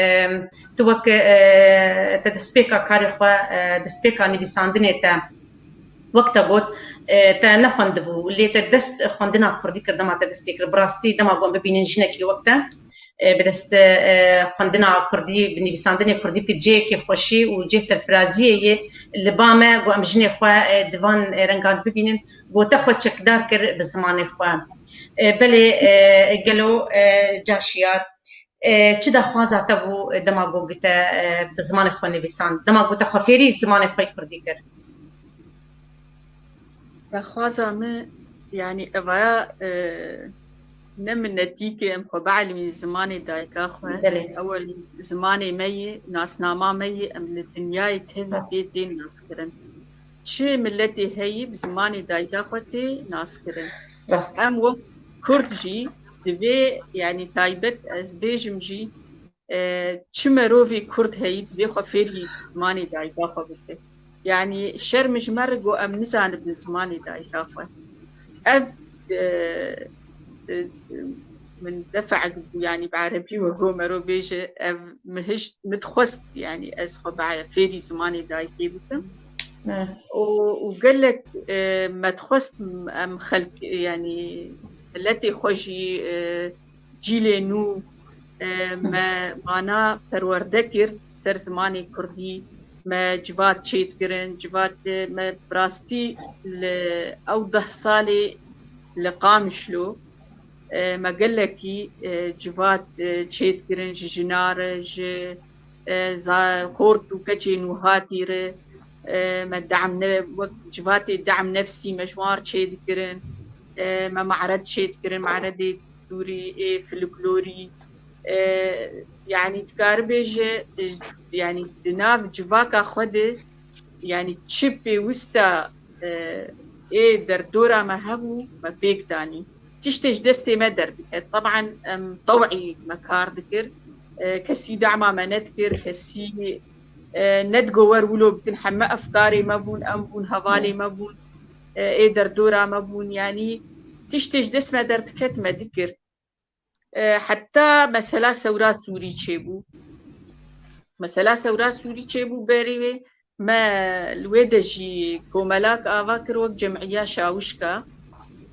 tu wek, e, te destpêka karê xwe, e, destpêka nivîsandinê te wek te got, e, te nexwendibû, lê te dest xwendina kurdî kir dema te dest pê kir. Bi rastî dema ku em bibînin jinekî wek te, e, bi dest, e, xwendina kurdî, bi nivîsandinê kurdî bike cihekê xweşî û cihê serfiraziyê yê li ba me, ku em jinê xwe, e, di van, e, rengan bibînin, ku te xwe çekdar kir bi zimanê xwe. E, belê, e, gelo, e, Caşiyar, e, çi daxwaza te bû, e, dema ku te, e, bi zimanê xwe nivîsand, dema ku te xwe fêrî zimanê xwe yê kurdî kir? Daxwaza min, yanî, evaya, e, ne min netîke em xwe bielmî zimanê dayika xwe. Belê. Ewel zimanê me yê, nasnama me yê, em li dinyayê tevî Ha. pê tên naskirin. Çi miletê heyî bi zimanê dayika xwe tê naskirin. Rast. Em wek Kurd jî divê, yanî, taybet ez bêjim jî, e, çi merovî Kurd heyî divê xwe fêrî zimanê dayika xwe bike. Yanî şerm ji me re ku em nizanibin zimanê dayika xwe. Ev, e, e, min defek bû, yanî bi erebî we go mero bêje, ev min hişt, min dixwest, yanî ez xwe bi fêrî zimanê dayikê bikim. Û, û gelek, e, me dixwest em xelk, yanî miletê xwe jî, e, cîlê nû, e, me wana perwerde kir ser zimanê kurdî, me civat çêdikirin, civat, e, me bi rastî li ew deh salê li Qamişlo, e, me gelekî, e, civat, e, çêdikirin ji jina re, ji, e, za-, xort û keçê nûhatî re, e, me de'm ne-, wek civatê de'm nefsî me ji wan re çêdikirin, e, me me'red çêdikirin, me'redê destûrî, ê folklorî, e, yanî dikare bêje, e, yanî di nav civaka xwe de, yanî çi pêwista, e, ê derdora me hebû, me pêk danî. Tiştê ji destê me derdike. Teban em tew'î me kar dikir. E, kesî dema me nedikir, kesî, e, nedigo wer wilo bikin. Heme efkarê me bûn, em bûn, hevalê me bûn, e, ê derdora me bûn. Yanî tiştê ji dest me derdiket me dikir. E, heta mesela Sewra Sûrî çêbû. Mesela Sewra Sûrî çêbû berê wê, me li wê de jî komelak ava kir wek Cem'iya Şawişka.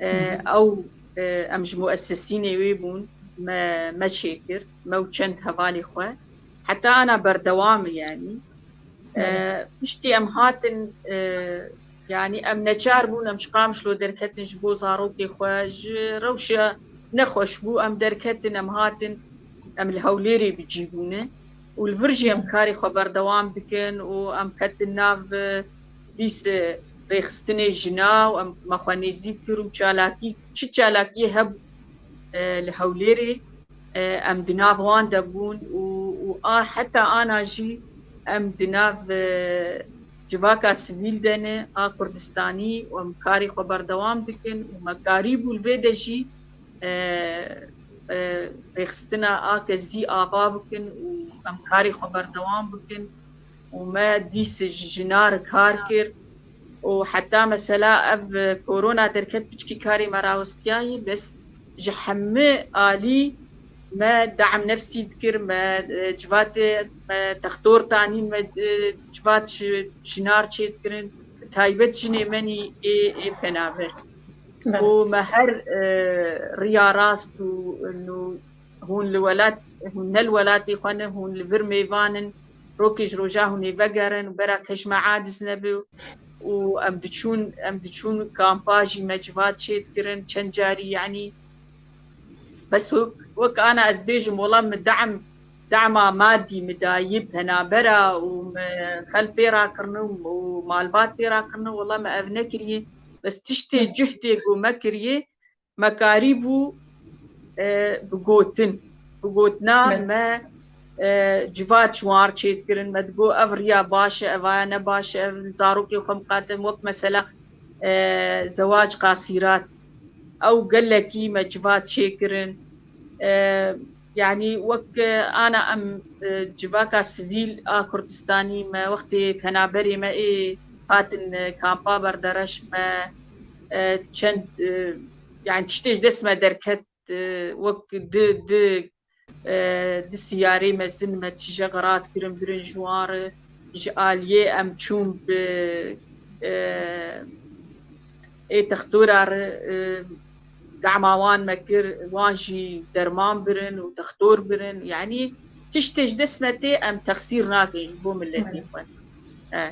E, Hı hı. ew, e, em ji muessisînê wê bûn, me, me çêkir, me û çend hevalê xwe. Heta ana berdewam e, yanî. Belê. E, piştî em hatin, e, yanî em neçar bûn, em ji Qamişlo derketin ji bo zarokê xwe, ji rewşa nexweş bû, em derketin, em hatin, em li Hewlêrê bi cî bûne û li vir jî em karê xwe berdewam dikin û em ketin nav, e, dîs, e, rêxistinê jina û em me xwe nêzîk kir û çalakî, çi çalakiyê hebû, e, li Hewlêrê, e, em di nav wan de bûn û, û a heta ana jî em di nav, e, civaka sivîl de ne a Kurdistanî û em karê xwe berdewam dikin û me karîbû li vê de jî, e, e, rêxistina a kezî ava bikin û em karê xwe berdewam bikin û me dîs ji jina re kar kir. Û heta mesela ev, e, korona derket piçkî karê me rawestiyayî, bes ji hemî alî me de'm nefsî dikir, me, e, civatê me textor tanîn, me, e, civat ji jinar çêdikirin, bi taybet jinê menî ê, ê penaber. Belê. Û me her, e, riya rast û, û hûn li welat, hûn ne li welatê xwe ne, hûn li vir mêvan in, rokê ji roja hûn ê vegerin û bera kej me aciz nebe û em diçûn, em diçûn kampa jî me civat çêdikirin çend carî, yanî bes wek, wek ana ez bêjim, wela min de'm, de'ma madî min dayî penabera û min xel pê rakirine û malbat pê rakirine, wela min ev nekiriye. Bes tiştê, cuhdê ku me kiriye, me karîbû, e, bi gotin, bi gotina me, e, civat ji wan re çêdikirin. Me digot, ev riya baş e, ev aya ne baş e, ev zarokê xwe miqatim, wek mesela, e, zewac qasîrat. Ew gelekî me civat çêkirin. E, yanî wek, e, ana em, e, civaka sivîl a Kurdistanî me wextê penaberê me ê hatin, e, kampa berdereş me, e, çend, e, yanî tiştê ji dest me derket, e, wek di, di, e, di siyarê mezin me tije xirat kirin birin ji wan re, ji aliyê em çûn bi, e, ê textora re, e, dema wan me kir, wan jî derman birin û textor birin. Yanî tiştê ji dest me tê, em texsîr nakin ji bo miletê xwe. E.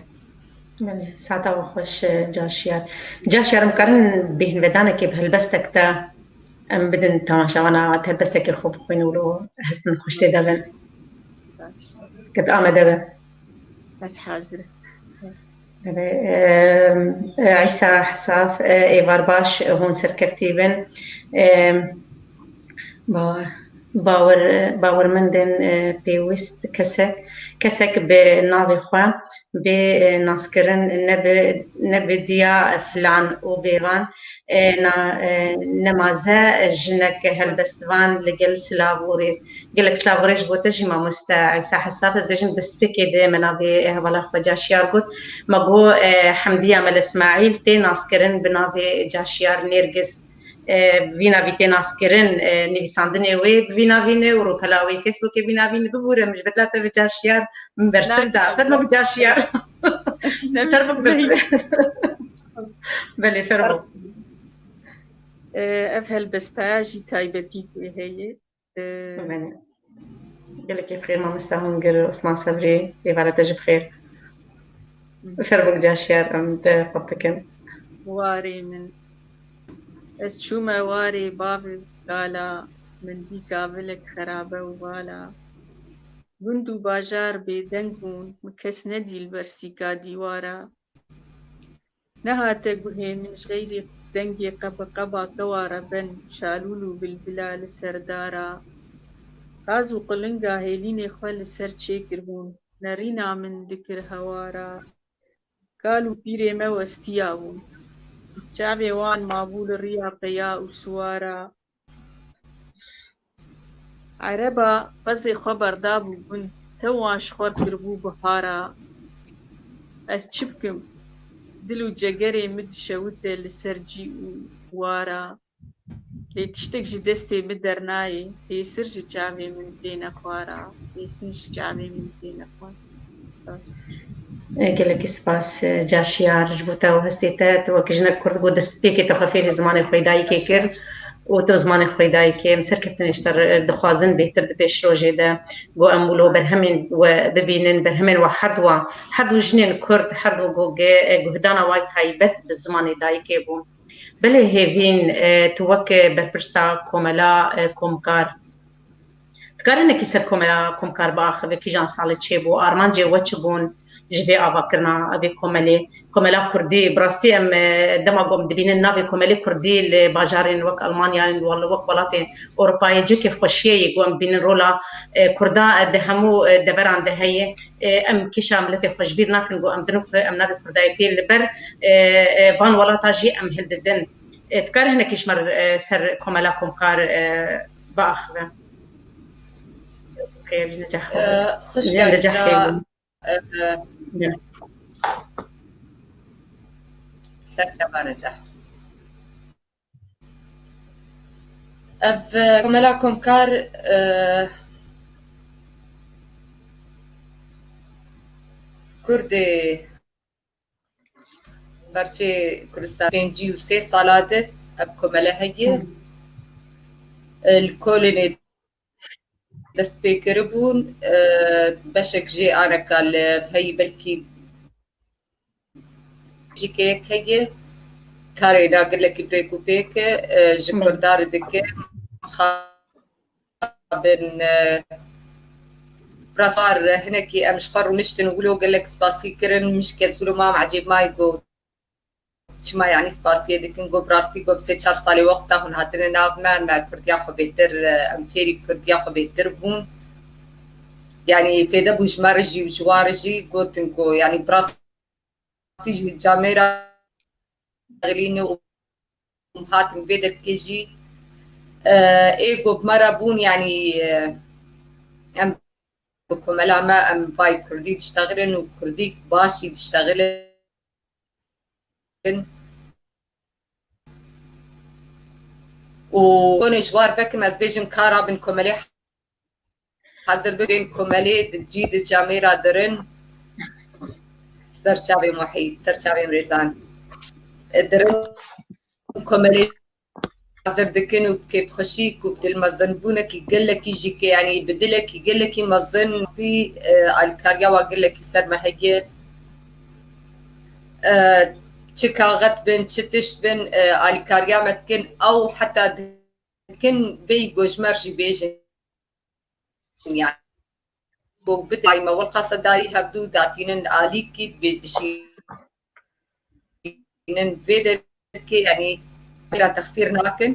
Belê, saeta we xweş, e, Caşiyar. Caşiyar, em karin bêhnvedanekê bi helbestek te em bidin temaşevana, te helbestekê xwe bixwînin û hestin xweş tê de bin. Baş. Ket amede be. Ez hazir im. Belê, e, e, Îsa Hesaf, e, êvar baş, hûn serkeftî bin. E, ba-, bawer, bawermendin, e, pêwîst kesek, kesek bi navê xwe bê, e, naskirin, ne bi, ne bi diya filan û bêvan, e, na, e, nemaze jinek helbestvan li gel silav û rêz. Gelek silav û rêz bo te jî mamoste Îsa Hesaf. Ez bêjim destpêkê de me navê hevala xwe Caşiyar got. Me got, e, Hemdiya Mele Îsmaîl tê naskirin bi navê Caşiyar Nêrgiz. E, bi vî navî tê naskirin, e, nivîsandinê wê bi vî navî ne û rûpela wê Facebookê vî navî ne. Bibûre min ji bedla te bi Caşiyar min bersiv da. Fermo bi Caşiyar. Fermo bi. Belê, fermo. E, ev helbestaya jî taybetî tê heye. E, Belê. Gelekî bi xêr mamoste Hungir Osman Sebrî, êvara te jî bi xêr. Fermo Caşiyar, em te xwe dikin. Warê min. Ez çûme warê bavê gala, min dî kavilek xerabe û vala. Gund û bajar bêdeng bûn, min kes nedî li ber sîka dîwara. Nehate guhê min ji xeyrî dengê qebiqeba kewa re ben şalûl û bilbila li ser dara. Qaz û qilinga hêlînê xwe li ser çêkiribûn, nerîna min dikir hewara. Kal û pîrê me westiyabûn. Çavê wan mabû li riya peya û siwara. Ereba qezê xwe berdabû gund, tew wan ji xwe kiribû bihara. Ez çi bikim? Dil û cegerê min dişewite li ser cî û wara. Lê tiştek ji destê min dernayê, pêsir ji çavê min têne xwara, pêsir ji çavê min têne xwara. Gelekî spas, e, Caşiyar, ji bo te û hestê te. Tu wek jinek Kurd ku destpêkê te xwe fêrî zimanê xwe yê dayikê kir û tu zimanê xwe yê dayikê, em serkeftinê ji te re dixwazin, bêhtir di pêşrojê de ku em wilo berhemên we bibînin, berhemên we herduwa, herdu jinên Kurd, herdu ku ge-, e, guhdana way taybet bi zimanê dayikê bû. Belê hêvîn, e, tu wek berpirsa komela, e, Komkar, dikare hinekî ser komela Komkar biaxive, kîjan salê çêbû, armancê we çi bûn ji vê avakirina vê komelê? Komela Kurdî, bi rastî em, e, dema ku em dibînin navê komelê Kurdî li bajarên wek Almanya, wek welatên Ewropayê, cihekî xweşiyê ye ku em dibînin rola, e, Kurda, e, di hemû, e, deveran de heye. E, em kêşa miletê xwe ji bîr nakin ku em din ku em navê Kurdayetiyê li ber, e, e, van welata jî em hildidin. E, dikare hinekî ji me re, e, ser komela Komkar, e, biaxive? Xêr, necah. E, xwişka Îsra, e, ser çava necah. Ev, e, komela Komkar, e, Kurdê Perçê Kurdistan pêncî û sê sala di ev komele heye. E, li Kolînê dest pê kiribûn, e, beşek jê aneka li heyî belkî jî keyek heye. Karê na gelekî bi rêk û pêk e, ji Kurda re dike. Mixabin, e, rasar hinekî em ji xwe rûniştin, wilo gelek spasî kirin, min ji Kesul û mam ecêb mayî got, çima, yanî spasiyê dikin, got, bi rastî, got, bi sê çar salê wexta hûn hatine nav me, me kurdiya xwe bêhtir, em fêrî kurdiya xwe bêhtir bûn. Yanî fêde bû ji me re jî û ji wan re jî, gotin ku, yanî bi rastî jî camêra xelîne û hatin vê derkê jî, e, ê ku bi me re bûn, yanî, e, em bi komela me, em vay kurdî diştexilin û kurdî baş jî diştexilin. Û konê ji war vekim ez bêjim ka rabin komelê hazir bibin, komelê di cî di camêra dirin ser çavê Muhît, ser çavên rêzan. Dirin komelê hazir dikin û bi kêfxweşî ku bi dilmezinbûnekî gelekî jî ke, yanî bi dilekî gelekî mezin, rastî, e, alîkariya wa gelekî ser me heye. E, çi kaxet bin, çi tişt bin, e, alîkariya me dikin, ew heta dikin bêyî ku ji me re jî bêjin. Yani, ku bidayî me, welqasa dayî hevdû datînin alîkî bê dişînin vê derkê, yanî, pêra texsîr nakin.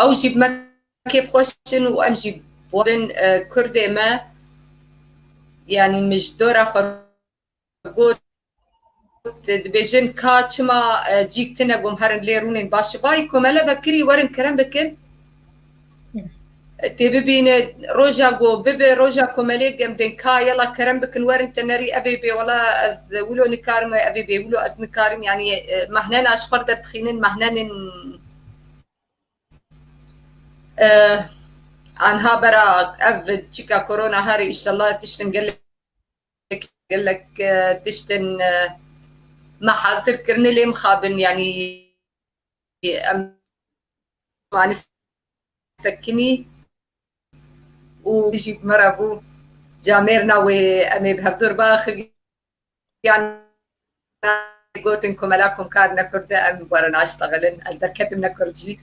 Ew jî bi me kêfxweş in û em jî bi wan bin, e, kurdê me, yanî, min ji dora xwe got, dibêjin ka çima, e, cîk tune, gom herin lê rûnên baş. Vay komele vekirî, werin kerem bikin. E, tê bibîne, roja go bibe, roja komelê gem bên ka yela kerem bikin, werin te nerî, evê bê, wela ez wilo nikarim, evê bê, wilo ez nikarim, yanî, e, mehnena ji xwe derdixînin, mehnenên, e, anha bera ev çika korona herî, înşallah tiştin gelek gelek, e, tiştin, e, me hazir kirine lê mixabin, yanî em anî sekinî û jî bi me re bû. Camêrna wê em ê bi hevdû re biaxiviyan. Gotin ku mela komkar ne kurd e, em werin aştexilin. Ez derketim ne kurd jî.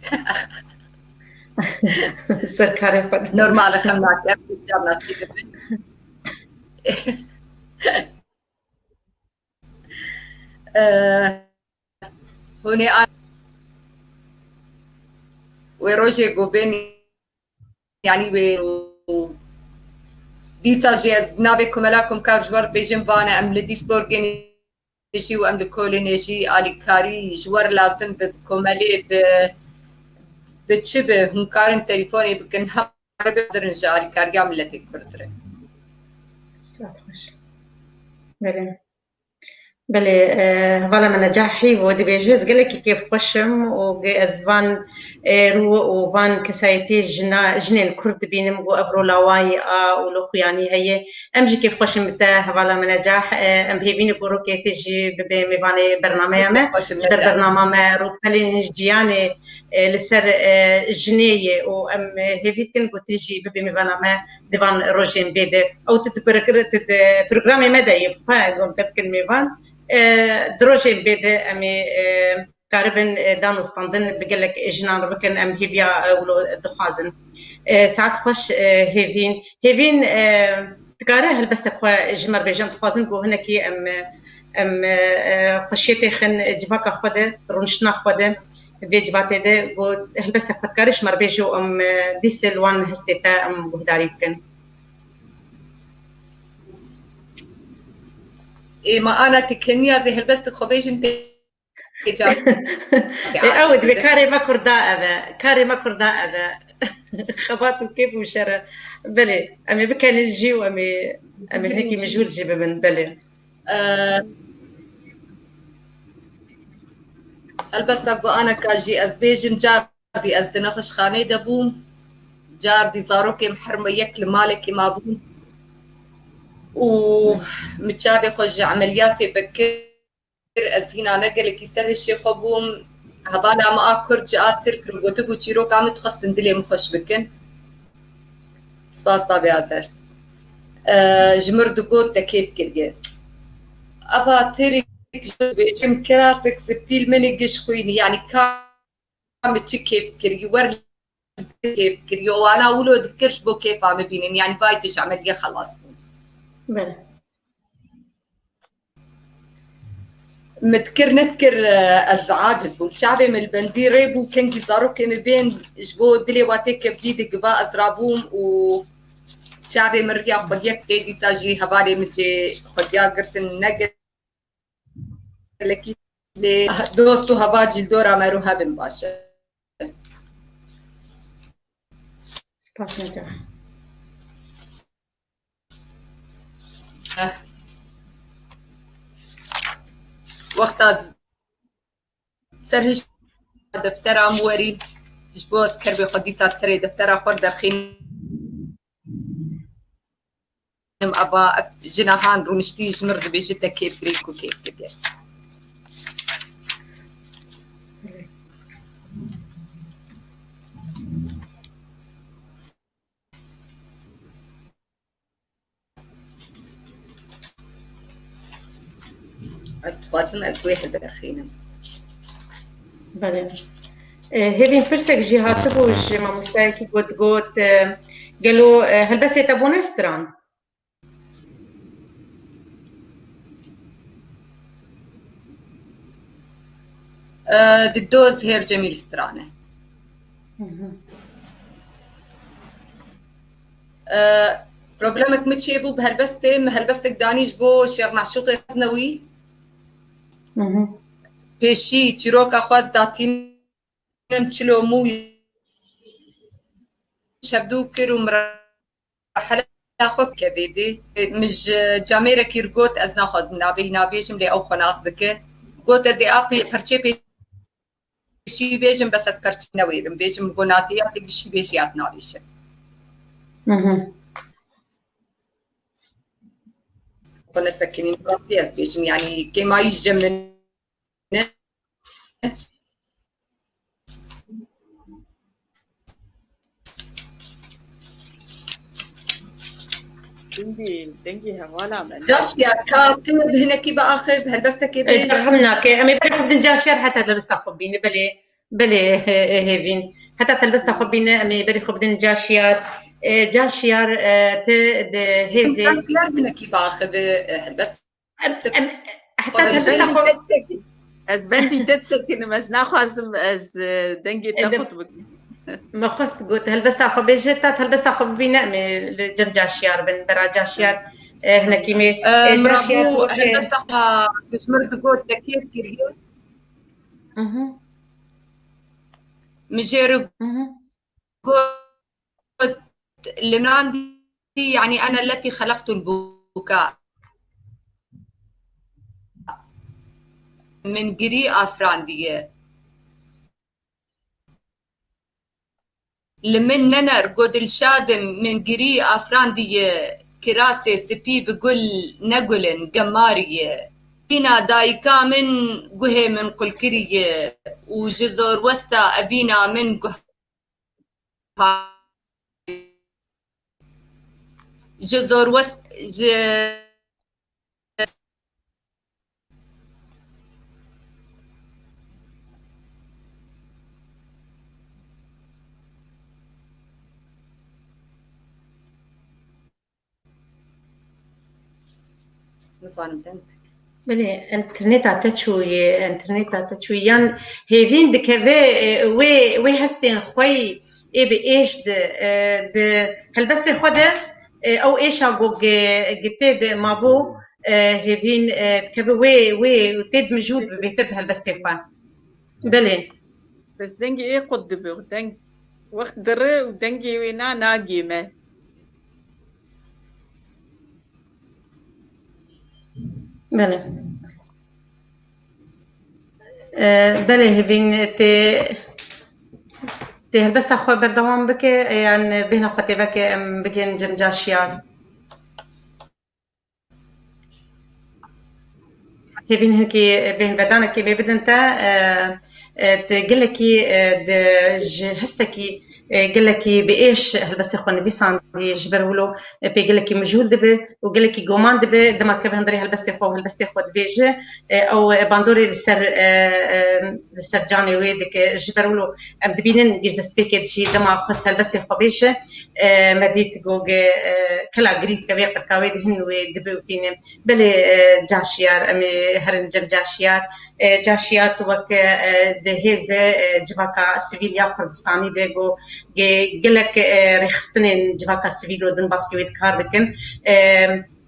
Ser karê xwe. Normal e, xem nakim, ez carna çî dibin. Eh, hûn ê an-, wê rojê ku bên, yanî wê û dîsa jî ez bi navê komela komkar ji we re dibêjim, vane em li Dîsborgê jî û em li Kolînê jî alîkarî ji we re lazim bi, bi komelê, bi, bi çi bi, hûn karin telîfonê bikin, her bi hazir in ji alîkariya miletê Kurd re. Saet xweş. Belê. Belê, e, hevala me Necahî, û dibêje, ez gelekî kêfxweş im û ge-, ez van, e, rû û van kesayetiyê jina, jinên Kurd dibînim, û ev rola wayî a û li xuyanî heye. Em jî kêfxweş in bi te, hevala me Necah. E, em hêvî ne ku rokê te jî bibe mêvanê bernameya me. Kêfxweş in. Ji ber bernama me rûpelên jiyanê, e, li ser, e, jinê ye û em, e, hêvî dikin ku tu jî bibî mêvana me di van rojên bê de. Ew tu di pirkir-, tu di programê me de yê, bi xwe gom te bikin mêvan. E, di rojên bê de em ê, e, karibin, e, dan û standin bi gelek jinan re bikin, em hêviya, e, wilo dixwazin. E, saet xweş, e, Hêvîn. Hêvîn, e, dikare helbestek xwe ji me re bêje, em dixwazin ku hinekî em, em, e, xweşiyê têxin civaka xwe de, rûniştina xwe de, vê civatê de, ku helbestek xwe dikare ji me re bêje û em, e, dîse li wan hestê te em guhdarî bikin. Ê, ma ana tu keniya zê helbestek xwe bêjin tê. Ê, ew dibê karê me kurda ev e. Karê me kurda ev e. Xebat û kêf û şer e. Belê, em ê bikenin jî û em ê, em ê hinekî mijûl jî bibin. Belê. Ee, helbesta ku aneka jî ez bêjim, car dî ez di nexweşxaneyê de bûm. Car dî zarokê min her me yek li malekê mabûn. Û min çavê xwe ji emeliyatê vekir. ez hîna ne gelekî ser hişê xwe bûm. Hevala me a Kurd ji a Tirk re gotibû çîroka min, dixwestin dilê min xweş bikin. Spas Babê Azer. E, ji mir digot te kêf kiriye. Eva Tirk ji bêjim kirasek spî li min giş xwînî. Yanî ka min çi kêf kiriye, wer kêf kiriye. Wana wilo dikir ji bo kêfa min bînin. Yanî vay tu ji emeliyê xelas bû. Bele. Min dikir nedikir, e, ez aciz bûm. Çavê min li bendî rê bû, kengî zarokê min bên ji bo dilê watê kevcî digiva, ez rabûm û çavê min riya xwediyek tê, dîsa jî hevalê min jê xwediya girtin, ne gelekî lê dost û heval jî li dora me rû hebin baş e. Spas Necah. Eh. Wexta z-, ser hiş deftera min werî, ji bo ez kerbê xwe dîsa serê deftera xwe derxînim, eva jina han rûniştî ji min re dibêje te kêf kirî ku kêf dike. Ez dixwazim ez wê hilberxînim. Belê. E, Hêvîn, pirsek jî hatibû ji mamostayekî got, got, e, gelo, e, helbestê te bûne stran? E, di doz Hêr Cemîl stran e. Hı hı. E, problemek min çêbû bi helbestê, min helbestek danî ji bo Şêx Meşûqê Xeznewî. Hı hı. Pêşî çîroka xwe ez datînim çilo mû şevdû kir û min rehela xwe bike vê dê. Min ji camêrekî re got, ez naxwazim navê wî nabêjim, lê ew xwe nas dike. Got, ez ê a pê-, perçê pêşî bêjim, bes ez perçî newêrim. Bêjim, got, natiya pê gişî bêjî, ya nabêjim. Mhm. Xwe nesekinîm, rastî ez bêjim, yanî kêmayî ji min e. Dengê, dengê hevala me. Caşiya, ka tu bi hinekî biaxiv, helbestekê bêj. Ferqim nake. Em ê berê xwe bidin Caşiyar heta helbesta xwe bîne. Belê, belê, e, e, Hêvîn. Heta helbesta xwe bîne, em ê berê xwe bidin Caşiyar. E, Caşiyar, e, tu di hêzê Caşiyar hinekî biaxiv, e, helbest Em, em, heta Xwe helbesta bendî xwe te disekin-, ez bendî te disekinim, ez naxwazim ez, e, dengê te Em, qut bikim. Me xwest got, helbesta xwe bêje, ta helbesta xwe bibîne, em ê li cem Caşiyar bin, bera Caşiyar, e, hinekî me, E, e, Caşiyar mirabû weke helbesta xwe ji mir digot, te kêf kiriye. Mhm. Min jê re Mhm. got, li nan dî, yanî ene letî xeleqtul buka. Min girî afrandiye. Li min nener, go dilşadim, min girî afrandiye, kirasê spî bi gul negulin, gemariye. Bîna dayika min guhê min qulkiriye û ji zorwesta evîna min guh Ji zor west, ji Nizanim deng. Belê, interneta te çûyê, interneta te çûyê. Yan hêvîn dikeve, e, wê, wê hestên xwe yî ê bi êş de, e, di helbestê xwe de, e, ew êşa ku gi-, gi tê de mabû, e, hêvîn, e, dikeve wê, wê û tê dimijû bi bêhtir bi helbestê xwe. Belê. Bes dengê ê qut divê, deng, wext dire û dengê wê na nagê me. Belê. E, belê, hêvîn tê, tê helbesta xwe berdewam bike, yan bêhna xwe tê veke, em bigên cem Caşiyar. Hêvîn hinkî bêhnvedanekê vê bidin te, e, e, tu gelekî, e, di, ji hestekî, e, gelekî bi êş helbestê xwe nivîsandî, ji ber wilo, e, pê gelekî mijûl dibe û gelekî goman dibe, dema dikeve hundirê helbestê xwe û helbestê xwe dibêje, e, ew, e, bandorê li ser, e, e, li ser canê wê dike. Ji ber wilo em dibînin, giş destpêkê dijî dema xwest helbestê xwe bêje, e, me dît got, e, kela girî dikeve qirka wê dihin wê dibe û tîne. Belê, e, Caşiyar, em ê herin cem Caşiyar. E, Caşiyar, tu wek, e, di hêze, e, civaka sivîl ya Kurdistanî de got, ge-, gelek, e, rêxistinên civaka sivîl û din baskê wê dikar dikin. E,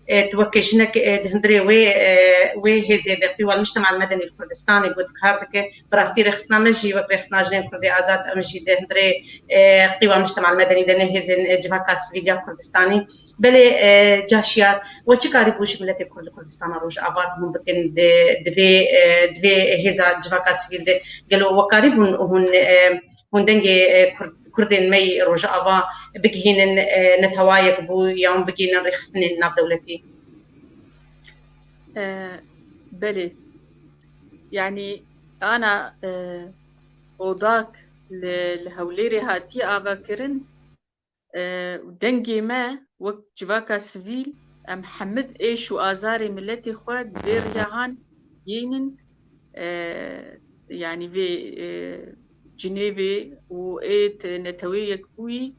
e, tu wek jinek, e, di hundirê wê, e, wê hêzê de Qîwa Mujtema Medenî li Kurdistanê got dikar dike. Bi rastî rêxistina me jî wek rêxistina jinên Kurdê Azad, em jî di hundirê, e, Qîwa Mujtema Medenî de ne hêzên, e, civaka sivîl ya Kurdistanî. Belê, e, Caşiyar, we çi karîbû ji miletê Kurd li Kurdistana Rojava hûn bikin di, di vê, e, di vê hêza civaka sivîl de? Gelo we karîbûn hûn, e, hûn dengê, e, Kurd, Kurdên me yî Rojava bigihînin, e, netewayek bû yan bigihînin rêxistinên navdewletî? E, belê. Yanî ana, e, odak li, li Hewlêrê hatiye avakirin, e, û dengê me wek civaka sivîl, em hemid êş û azarê miletê xwe di vê riya han gihînin, e, yanî vê, e, Cinêvê û ê t-, Neteweyê Yekbûyî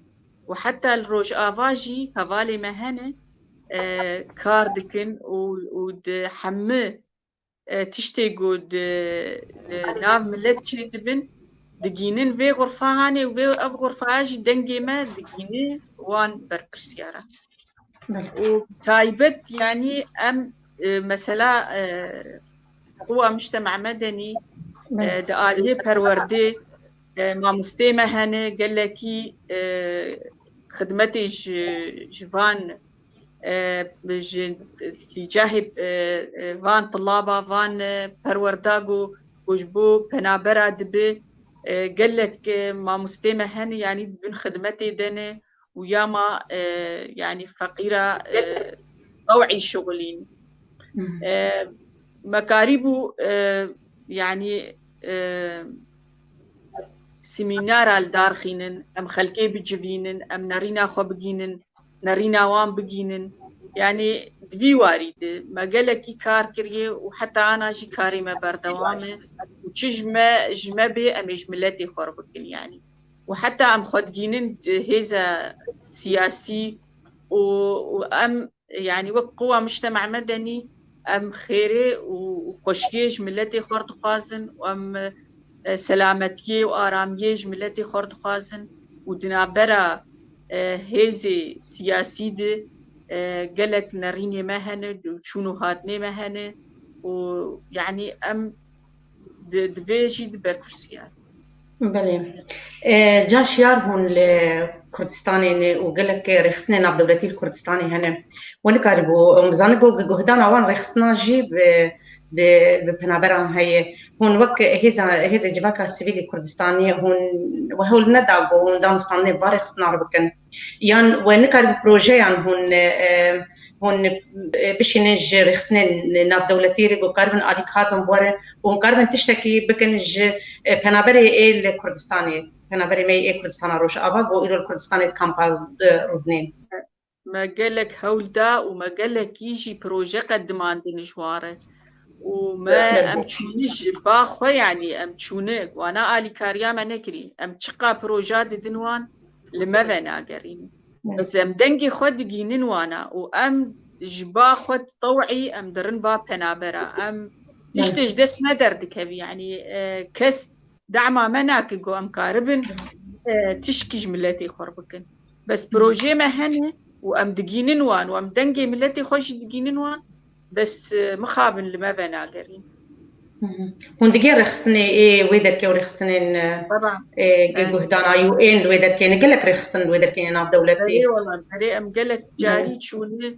û heta li Rojava jî hevalê me hene, e, kar dikin û, û di hemî, e, tiştê ku di, di nav milet çêdibin, digînin vê xurfa hanê û vê ev xurfa jî dengê me digîne wan berpirsiyara. Belê. Û taybet, yanî em, e, mesela, e, Quwa Mujtema Medenî, Belê. e, di aliyê perwerdê, e, mamostê me hene, gelekî, e, xidmetê ji, ji van, e, ji tîcahê, e, e, van tilaba, van, e, perwerda ku, ku ji bo penabera dibe, e, gelek, e, mamostê me hene, yanî di bin xidmetê de ne û ya ma, e, yanî feqîra, e, tew'î şixulîn. Hı hı. E, me karîbû, e, yanî, e, semînara li dar xînin, em xelkê bicivînin, em nerîna xwe bigînin, nerîna wan bigînin. Yanî di vî warî de me gelekî kar kiriye û heta ana jî karê me berdewam e û çi ji me, ji me bê em ê ji miletê xwe re bikin yanî. Û heta em xwe digînin hêza siyasî û, û em, yanî wek Quwa Mujtema Medenî, em xêrê û, û xweşiyê ji miletê xwe re dixwazin û em, e, selametiyê û aramiyê ji miletê xwe re dixwazin û di navbera, e, hêzê siyasî de, e, gelek nerînê me hene, çûn û hatinê me hene û yanî em di, di vê jî di berpirsiyar. Belê. E, Caşiyar, hûn li Kurdistanê ne û gelek rêxistinên navdewletî li Kurdistanê hene. We nikarîbû, em zanin ku guhdana wan rêxistina jî bi, bi, bi penaberan heye. Hûn wek hêza, hêzê civaka sivîlî Kurdistanê hûn we hewl neda ku hûn danûstandinê va rêxistina re bikin? Yan we nikarîbû projeyan hûn, e, hûn, e, bişînin ji rêxistinên navdewletî re ku karibin alîkar bin bi we re û hûn karibin tiştekî bikin ji, e, penaberê ê li Kurdistanê, penaberê me yê Kurdistana Rojava ku îro li Kurdistanê di kampa, e, rûdinên? Me gelek hewl da û me gelekî jî proje qedimandin ji wan re. Û me, em çûne ji ba xwe, yanî em çûne, wana alîkariya me nekirî. Em çiqa proja didin wan, li me venagerîn. Bes em dengê xwe digînin wana û em ji ba xwe tew'î em dirin va penabera. Em tiştê ji dest me derdikevî. Yanî, e, kes dema me nake ku em karibin, e, tişkî ji miletê xwe re bikin. Bes projeyê me hene û em digînin wan û em dengê miletê xwe jî digînin wan. Bes, e, mixabin li me venagerîn. Hı hı. Hûn digê rêxistinê ê wê derkê û rêxistinên, e, Taban. ê, ê Evet. guhdanayî û ên li wê derkê ne, gelek rêxistin li wê derkê ne navdewletî. Erê wala, erê em gelek Evet. carî çûne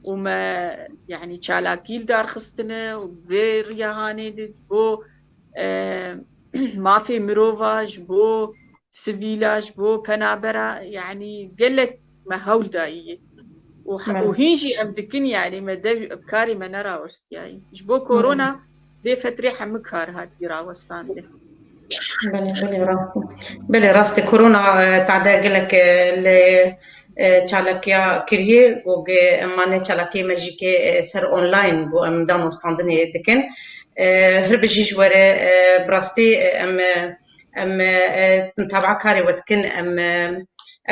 û me, yanî çalakî li dar xistine û vê riya hanê de bo, e, mafê mirova, ji bo sivîla, ji bo penabera, yanî gelek me hewl dayî. û, û hîn jî em dikin, yanî me dev bi karê me nerawestiyayî. Ji bo korona vê fetrê hemû kar hatî rawestandin. Belê, belê rast e. Belê rast e. Korona, e, tade gelek, e, li, e, çalakiya kiriye, ku ge em mane çalakiyê me jî ke, e, ser online bû em danostandinê dikin. E, hir bijî ji we re, e, bi rastî, e, em, e, em, e, e, mutaba'a karê we dikin, em, e,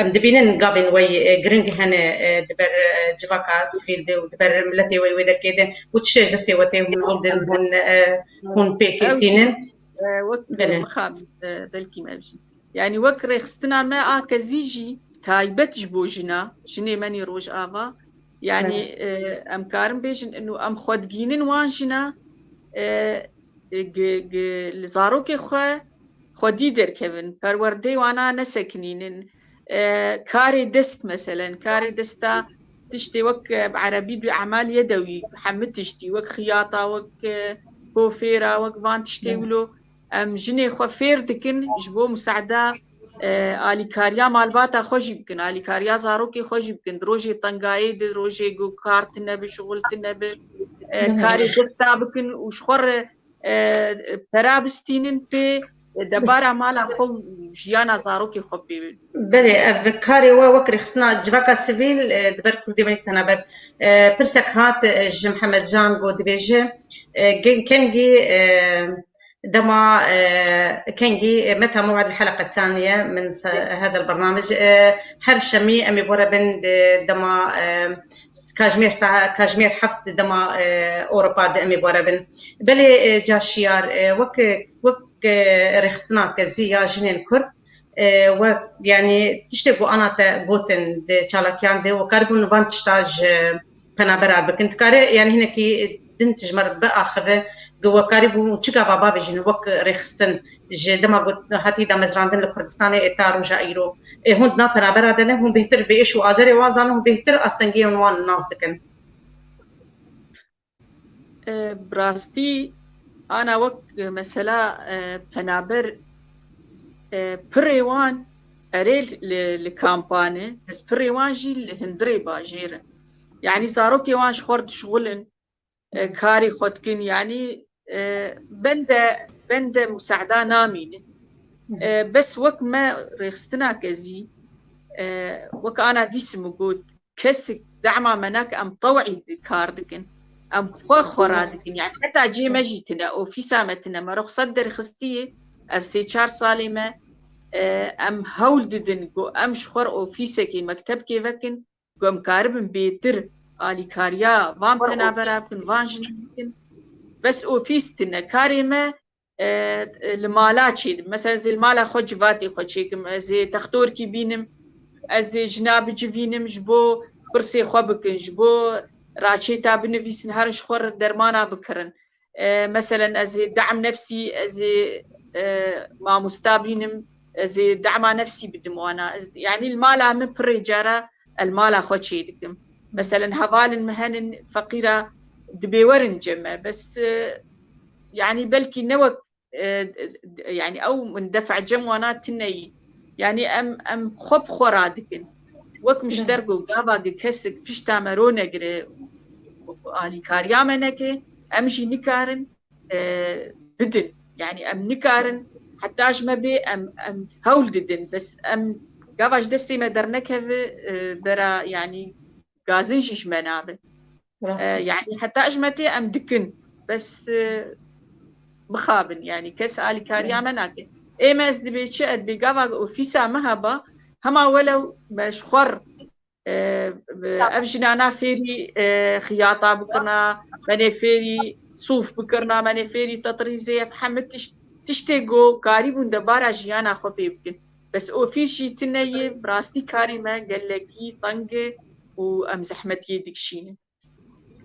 em dibînin gavên wey, e, giring hene, e, di ber, e, civaka sivîl de û di ber miletê wey wê derkê de û tiştê ji destê we tê hûn wildin, hûn, e, hûn pêk tînin. E, wek Belê. Mixabin, e, belkî me bijî. Yanî wek rêxistina me a kezî jî taybet ji bo jina, jinê me nê Rojava. Yanî, Belê. E, em karin bêjin, ino em xwe digînin wan jina, e, e, gi-, gi-, li zarokê xwe xwedî derkevin, perwerdeyê wana nesekinînin. E, karê dest, meselen, karê desta tiştê wek, e, bi erebî dû emal yedewî, hemû tiştî, wek xiyata, wek, e, kofêra, wek van tiştê Belê. Wilo. Em jinê xwe fêr dikin ji bo musada, e, alîkariya malbata xwe jî bikin, alîkariya zarokê xwe jî bikin. Di rojê tengayê, di rojê ku kar tune bi, şixul tune bi, e, Belê. Karê desta bikin û ji xwe re, e, pera bistînin pê, e, debara mala xwe û jiyana zarokê xwe pê. Belê, ev karê we wek rêxistina civaka sivîl, e, di ber Kurdê me penaber, e, pirsek hat, e, ji Mihemed Can got dibêje, e, gen-, kengî, e, dema, e, kengî, e, meta mew'ed li heleqe thaniye min se-, Belê. Heda el-bernamij, e, her şemî em ê bore bin di dema, e, kajmêr sa-, kajmêr heft di dema, e, Ewropa de em ê bore bin. Belê, e, Caşiyar, e, wek, wek, e, rêxistina kezî ya jinên Kurd, e, we, yanî tiştê ku ana te gotin di çalakiyan de, we karibûn van tişta ji penabera bikin. Dikare, yanî hinekî din tu ji me re biaxive, ku we karibû çi gava bavêjin wek rêxistin ji dema ku hatî damezrandin li Kurdistanê ê ta roja îro. Ê hûn di nav penabera de ne, hûn bêhtir bi êş û azarê wan zanin, hûn bêhtir astengiyên wan nas dikin. E, bi rastî ana wek, e, mesela, e, penaber, e, pirê wan erê li, li kampan e, bes pirê wan jî li hundirê bajêr in. Yanî zarokê wan ji xwe re dişixulin, e, karê xwe dikin, yanî, e, bende, bende musada namînin. E, bes wek me rêxistina kezî, e, wek ana dîsim û got, kesik dema me nake, em tew'î kar dikin. Em xwe xwe radikin. Yani heta cê me jî tine, ofîsa me tine, me ruxsat derxistiyê, ev sê çar salê me, e, em hewl didin ku em ji xwe re ofîsekê, mektebkê vekin, ku em karibin bêtir alîkariya van penabera bikin, van jinê bikin. Bes ofîs tine. Karê me, e, li mala çêdim. Mesela ez ê li mala xwe civatê xwe çêkim, ez ê textorkî bînim, ez ê jina bicivînim ji bo pirsê xwe bikin, ji bo raçêta binivîsin, herin ji xwe re dermana bikirin. E, meselen ez ê de'm nefsî, ez ê, e, mamosta bînim, ez ê de'ma nefsî bidim wana. Ez, yani li mala min pirê cara el mala xwe çê dikim. Meselen hevalin min henin feqîra dibê werin cem me. Bes, e, yani belkî ne wek, e, d-, d-, yani ew min defa cem wana tine yî. Yani em, em xwe bi xwe radikin. Wek min ji te re got, gava gi kesik pişta me ronegire, alîkariya me neke, em jî nikarin, e, bidin. Yani em nikarin heta ji me bê em, em hewl didin. Bes em gava ji destê me dernekeve, e, bera yani gazin jî ji me nabe. Rast e. E, yani heta ji me tê em dikin. Bes, e, bixabin yani kes alîkariya me nake. Ê me ez dibê çi, ez dibê gava ofîsa me heba, hema welew me ji xwe re, e, ev jinana fêrî, e, xiyata bikirina, me nê fêrî sûf bikirina, me nê fêrî tetrîzê, ev hemû tişt, tiştê ku karîbûn debara jiyana xwe pê bikin. Bes ofîs jî tune ye, bi rastî karê me gelekî teng e û em zehmetiyê dikişînin.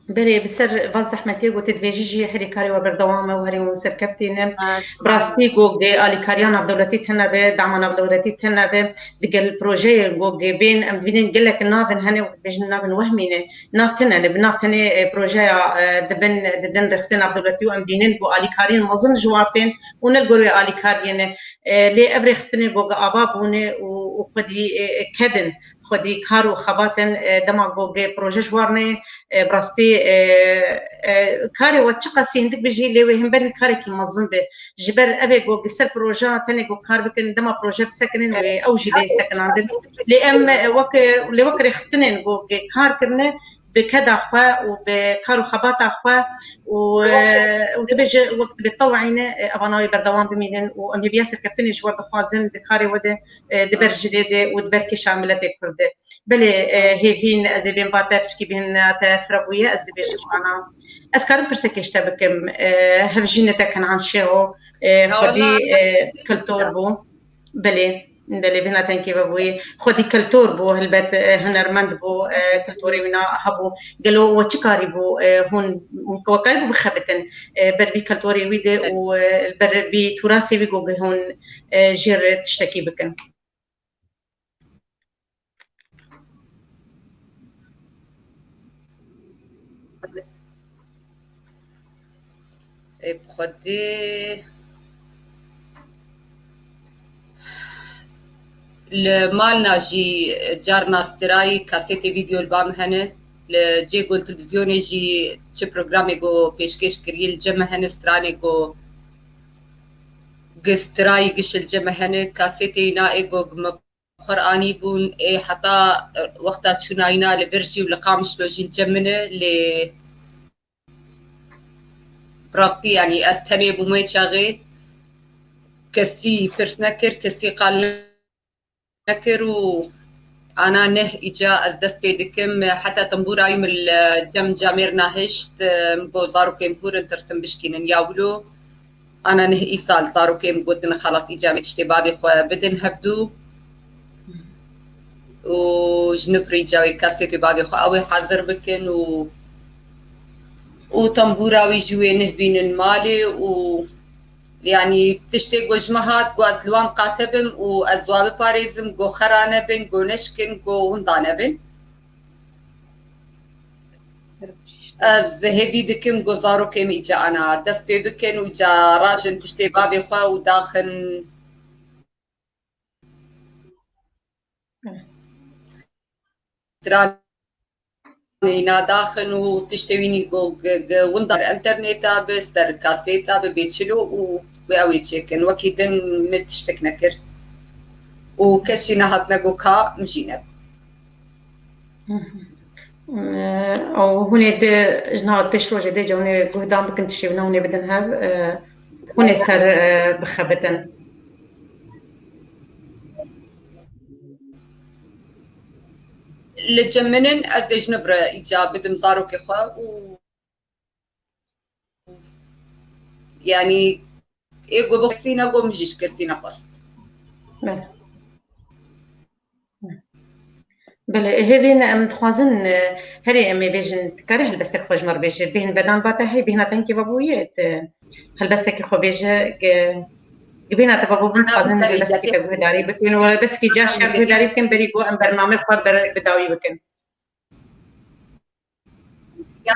Belê, bi ser van zehmetiyê ku tu dibêjî jî herî karê we berdewam e û herî hûn serkeftî ne. Bi rastî ku alîkariya navdewletî tune be, dema navdewletî tune be, digel projeyê ku bên em dibînin gelek navin hene û dibêjin navin wehmî ne. Nav tune ne, bi nav tenê, e, projeya, e, dibin, didin rêxistinê navdewletî û em dînin ku alîkariyên mezin ji wan tên û ne li gor wê alîkariyê ne. E, lê ev rêxistinê ku ava bûne û, û xwedî, e, e, kedin. xwedî kar û xebat in, e, dema ku gi proje ji war neyê, e, bi rastî, e, e, karê we çiqasî hindik bijî, lê wê hember wî karekî mezin be. Ji ber ev ê ku gi ser projeya tenê ku kar bikin, dema proje bisekinin, wê ew jî bê sekinandin. Lê em, e, wek, e, lê wek rêxistinên ku gi kar kirine, bi keda xwe û bi kar û xebata xwe û, e, û dibêje wek dibe teweyîne, e, evana wê berdewam bimînin û em hêviya serkeftinê ji we dixwazin di karê we de, e, di ber jilê de û di ber kêşa miletê Kurd de. Belê, e, hêvîn ez ê bên ba te pişkî bihîna te fira bûye, ez dibêjim ana. Ez karim pirsekê ji te bikim, e, hevjînê te Kenan Şêxo, e, xwedî, e, kiltor bû. Belê, belê, bihna tenkê ve bûyî. Xwedî kiltor bû, helbet, e, hunermend bû, e, kiltorê wîna hebû. Gelo we çi karî bû, e, hûn, we karî bû bixebitin, e, ber vî kiltorê wî de û, e, ber vî tûrasê wî ku hûn, e, jê re tiştekî bikin? Ê, bi xwedî li malna jî carna strayî kasetê vîdeo li ba min hene. Li cê ku li televîzyonê jî çi programê ku pêşkêş kirî li cem min hene, stranê ku gi strayî giş li cem min hene, kasetê îna ê ku gi min xwe re anîbûn, ê heta, e, wexta çûna îna li vir jî û li Qamişlo jî li cem min e, lê bi rastî, yanî ez tenê bûm wê çaxê, kesî pirs nekir, kesî qal nekir û ana neh îca ez dest pê dikim, heta tembûra wî min li cem camêr nahişt, e, min got zarokên hûr in, tirsim bişkînin ya wilo. Ana neh îsal zarokê min gotin, xelas, îca em ê tiştê bavê xwe bidin hevdû û ji nû re îca wê kasetê bavê xwe ew ê hazir bikin û, û tembûra wî jî wê neh bînin malê û, yanî, tiştê ku ji min hat, ku ez li wan qate bim û ez wa biparêzim, ku xera nebin, ku neşkin, ku winda nebin. Ez hêvî dikim ku zarokê min îca ana dest pê bikin û îca rajin tiştê bavê xwe û daxin stranê nadaxin û tiştê wînî ku g-, g-, winda interneta bi, ser kaseta bi, bê çilo û wê ew ê çêkin. Wekî din min tiştek nekir û kes jî nehatine ku ka min jî nebû. Ew hûn ê di ji nav pêş rojê dê ca hûn ê guhdan bikin tiştê wina hûn ê bidin hev, e, hûn ê ser, e, bixebitin. Li cem min in, ez dê ji nû re îca bidim zarokê xwe û, yanî, ê ku bi kesî ne, ku min jî ji kesî nexwest. Belê. Belê, hêvî ne, em dixwazin, e, herê em ê bêjin, dikarî helbestek xwe ji me re bêje, bêhn vedan ba te hey, bêhna te hinkê vebûye, te helbestekî xwe bêje, ge-, ge bêhna te vebû, em dixwazin helbestekî te guhdarî bikin, û helbestekî ca şiyar guhdarî bikin, berî ku em bername xwe ber-, bi dawî bikin. Ya,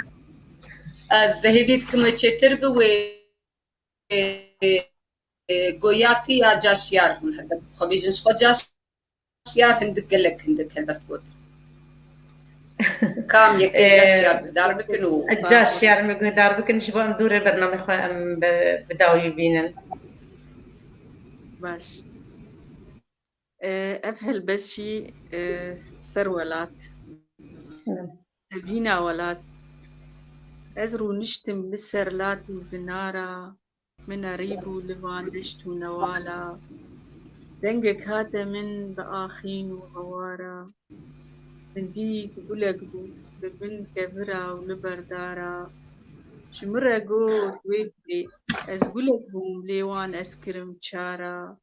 ez hêvî dikim we çêtir bi wê, e, e, goyatî ya ca şiyar hûn helbest xwe bêjin. Ji xwe ca şiyar hindik, gelek hindik helbest gotin. Kam yekê ca, e, şiyar guhdar bikin û ca şiyar me guhdar bikin, ji bo em dû re bername xwe em bi, bi dawî bînin. Baş. E, ev helbest jî, e, ser welat. Hı. Evîna welat. Ez rûniştim li ser lat û zinara, min erî bû li van deşt û newala. Dengek hate min bi axîn û hewara. Min dît gulek bû li bin kevira û li berdara. Ji min re got wê gulê, ez gulek bûm lê wan ez kirim çara.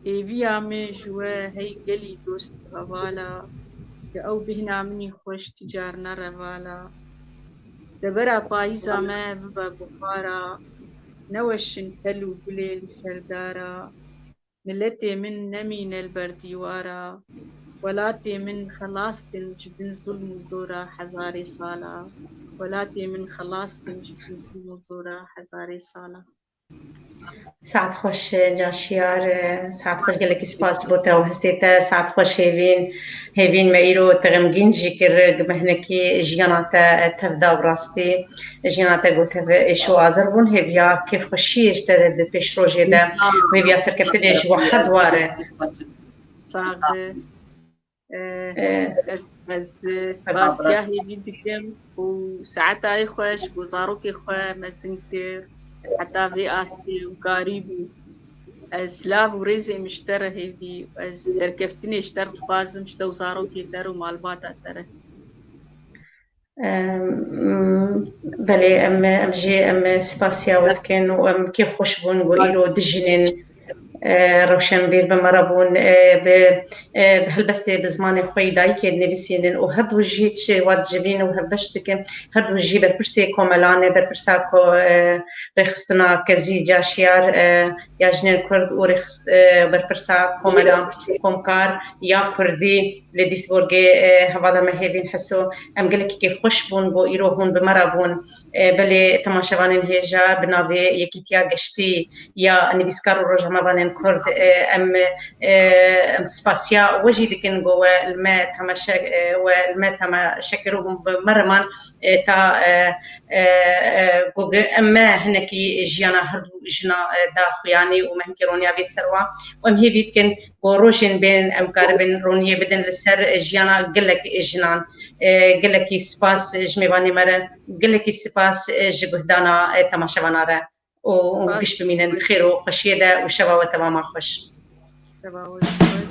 Hêviya min ji we hey gelî dost û hevala, ke ew bêhna min î xweş ti car nere vala. Devera payîza me bibe buxara, neweşin tel û gulê li ser dara. Miletê min nemîne li ber dîwara, welatê min xelas din ji bin zulm û zora hezarê sala. Welatê min xelas din ji bin zulm û zora hezarê sala. Saet xweş, Can Şiyar, saet xweş, gelekî spas ji bo te û hestê te, saet xweş hêvîn, hêvîn me îro te xemgîn jî kir, me hinekî jiyana te tev da bi rastî, jiyana te got tev êş û azir bûn, hêviya kêfxweşiyê ji te de di pêşrojê de, hêviya serkeftinê ji we her dwar e. Sax e. Eh, Eh, ez, ez, eh, Seba spasiya bira. Hêvî dikim û saetayê xwe ji bo zarokê xwe mezin kir, heta vê astê û karî bû. Ez silav û rêzê min ji te re Hêvî, ez serkeftinê ji te re dixwazim, ji te û zarokê te re û malbata te re. Em, belê, em, em jî, em spasiya we dikin û em kêfxweş bûn ku îro dijînin, e, rewşenbîr bi me re bûn, e, bi, e, bi helbestê bi zimanê xwe yî dayikê dinivîsînin û her du jî tiştê wa dijivîn û hevbeş dikin, her du jî berpirsê komelan e, berpirsa ko, e, rêxistina Kezî Caşiyar, e, ya jinên Kurd û rêxist-, e, berpirsa komela Komkar ya Kurdî li Duisburgê, e, hevala me Hêvîn Heso. Em gelekî kêfxweş bûn ku îro hûn bi me re bûn. E, belê temaşevanên hêja bi navê Yekîtiya Geştî ya Nivîskar û Rojnamevanên Kurd, e, em, e, em spasiya we jî dikin ku we li me temaşe, e, we li me temaşe kir û hûn bi me re man, e, ta, e, e, e, ku em me hinekî jiyana her du jina, e, da xuyanî û me hinkî roniya vê ser wa. Û em hêvî dikin ku rojên bên em karibin roniyê bidin li ser jiyana gelek jinan. E, gelekî spas ji mêvanê me re, gelekî spas ji guhdana, e, temaşevana re. Û, û Spas. Giş bimînin di xêr û xweşiyê de û şeva we tevama xweş. Şeva we xweş.